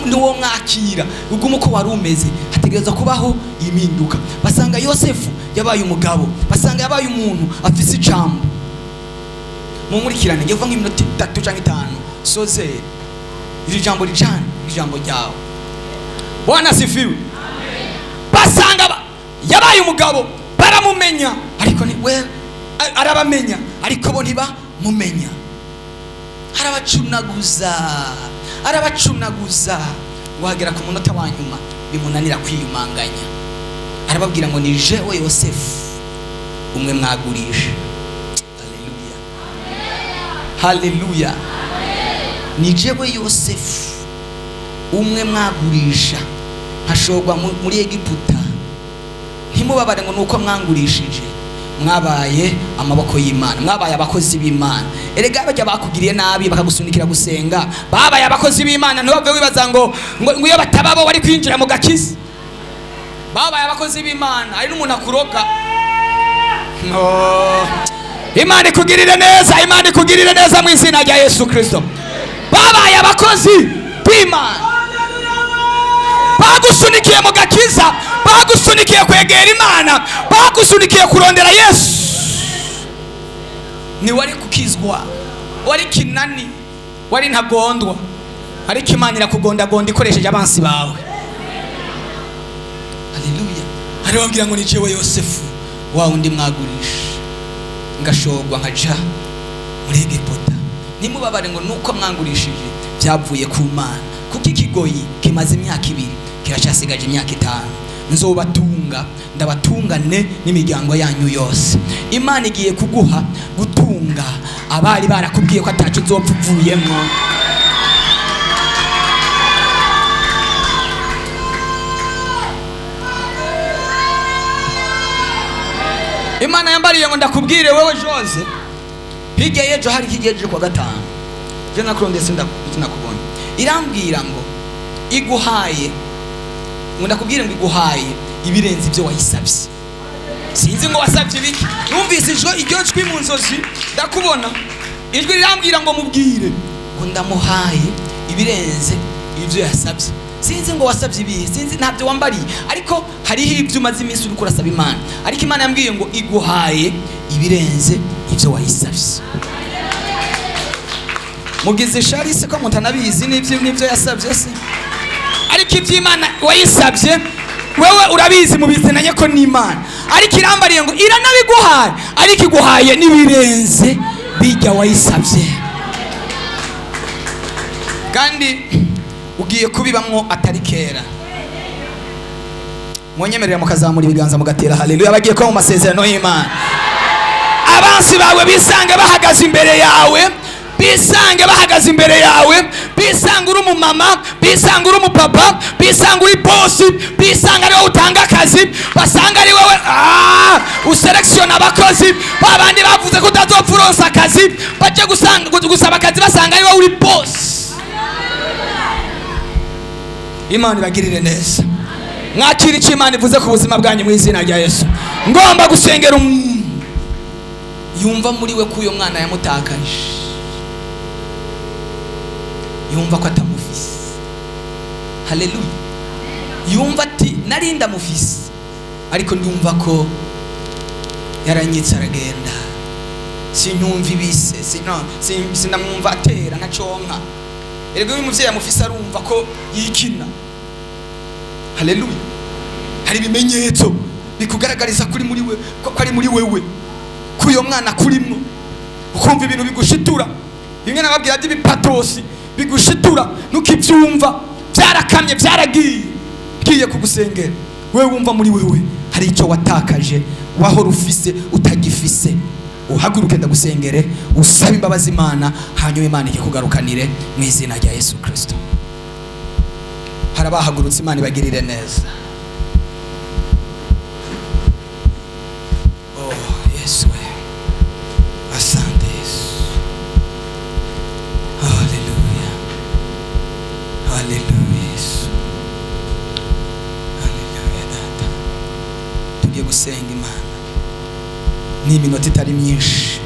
niwo mwakira uguma uko wari umeze. Hategerezwa kubaho impinduka. Basanga Yosefu yabaye umugabo, basanga yabaye umuntu afise ijambo. Munkurikirane, ngiye kuvuga nk'iminota 3 canke 5 soze iri jambo rijana ijambo ryawe. Bwana asifiwe. Basanga yabaye umugabo, baramumenya, ariko ni we arabamenya, ariko bo ntibamumenya. Arabacunaguza wagera ku munota wa nyuma bimunanira kwiyumanganya. Arababwira ngo ni jewe Yosefu umwe mwagurisha. Haleluya, haleluya. Ni jewe Yosefu umwe mwagurisha, nkashogwa muri Egiputa. Ntimubabare ngo nuko mwangurishije, mwabaye amaboko y'Imana, mwabaye abakozi b'Imana. Erega bajya bakugiriye nabi bakagusunikira gusenga, babaye abakozi b'Imana. Ntibave wibaza ngo ngo iyo batababo wari kwinjira mu gakiza. Babaye abakozi b'Imana. Hari n'umuntu akuroga. No. Imana ikugirire neza, Imana ikugirire neza mu izina rya Yesu Kristo. Babaye abakozi b'Imana, bagusunikiye mu gakiza, bagusunikiye kwegera Imana, bagusunikiye kurondera Yesu. Ni wari kukizwa, wari kinani, wari ntagondwa, ariko Imana irakugondagonda ikoresheje abansi bawe. Haleluya. Arababwira ngo ni jewe Yosefu wa undi mwagurisha, ngashogwa nkaja muri Egiputa. Ntimubabare ngo nuko mwangurishije, byavuye ku Mana, kuko ikigoyi kimaze imyaka 2 kiracyasigaje imyaka 5. Nzobatunga, ndabatungane n'imiryango yanyu yose. Imana igiye kuguha gutunga abari barakubwiye ko atacu uzopfa uvuyemo. Imana yambariye ngo ndakubwire wewe Jose, hirya y'ejo hari ikigejeje kwa 5, je nakurondeye sinakubona. Irambwira ngo iguhaye, ngo ndakubwire ngo iguhaye ibirenze ibyo wayisabye. Sinzi ngo wasabye ibiki. Numvise iryo jwi mu nzozi, ndakubona ijwi rirambwira ngo mubwire ngo ndamuhaye ibirenze ibyo yasabye. Sinzi ngo wasabye ibihe, sinzi, ntabyo wambariye, ariko hariho ibyo umaze iminsi uriko urasaba Imana, ariko Imana yambwiye ngo iguhaye ibirenze ibyo wayisabye. Mugize ishari se ko mutanabizi n'ibyo yasabye se? Ariko ibyo Imana wayisabye wewe urabizi, mubizenanye ko ni Imana. Ariko irambariye ngo iranabiguhaye, ariko iguhaye n'ibirenze bijya wayisabye. Kandi ugiye kubibamwo atari kera. Munyemerera mukazamura ibiganza mugatera haleluya. Bagiye kuba mu masezerano y'Imana. Abansi bawe bisange bahagaze imbere yawe, bisange bahagaze imbere yawe, bisanga uri umumama, bisanga uri umupapa, bisanga uri bosi, bisanga ari wowe utanga akazi, basanga ari wowe uselektiona abakozi. Babandi bavuze ko utazopfa uronsa akazi, baje gusaba akazi basanga ari wowe uri bosi. Imana ibagirire neza. Mwakira icyo Imana ivuze ku buzima bwanyu mu izina rya Yesu. Ngomba gusengera umuntu yumva muri we ko uyo mwana yamutakaje, yumva ko atamufise. Haleluya. Yumva ati nari ndamufise, ariko ndumva ko yaranyitse aragenda, sinyumva ibise, sinamwumva atera ntaconka. Erega uyu muvyeyi amufise arumva ko yikina. Haleluya. Hari ibimenyetso bikugaragariza kuri muri we ko ari muri wewe, ko uyo mwana kurimwo. Ukumva ibintu bigushitura, bimwe nababwira by'ibipatosi bigushitura, nukivyumva byarakamye byaragiye. Ngiye kugusengera. Wewe wumva muri wewe hari icyo watakaje, wahora ufise utagifise, uhaguruke ndagusengere, usabe imbabazi Imana, hanyuma Imana ikikugarukanire mu izina rya Yesu Kristo. Hari abahagurutse, Imana ibagirire neza. Oh Yesu we, asante Yesu. Haleluya, haleluya Yesu, haleluya Data. Tugiye gusenga Imana ni iminota itari myinshi.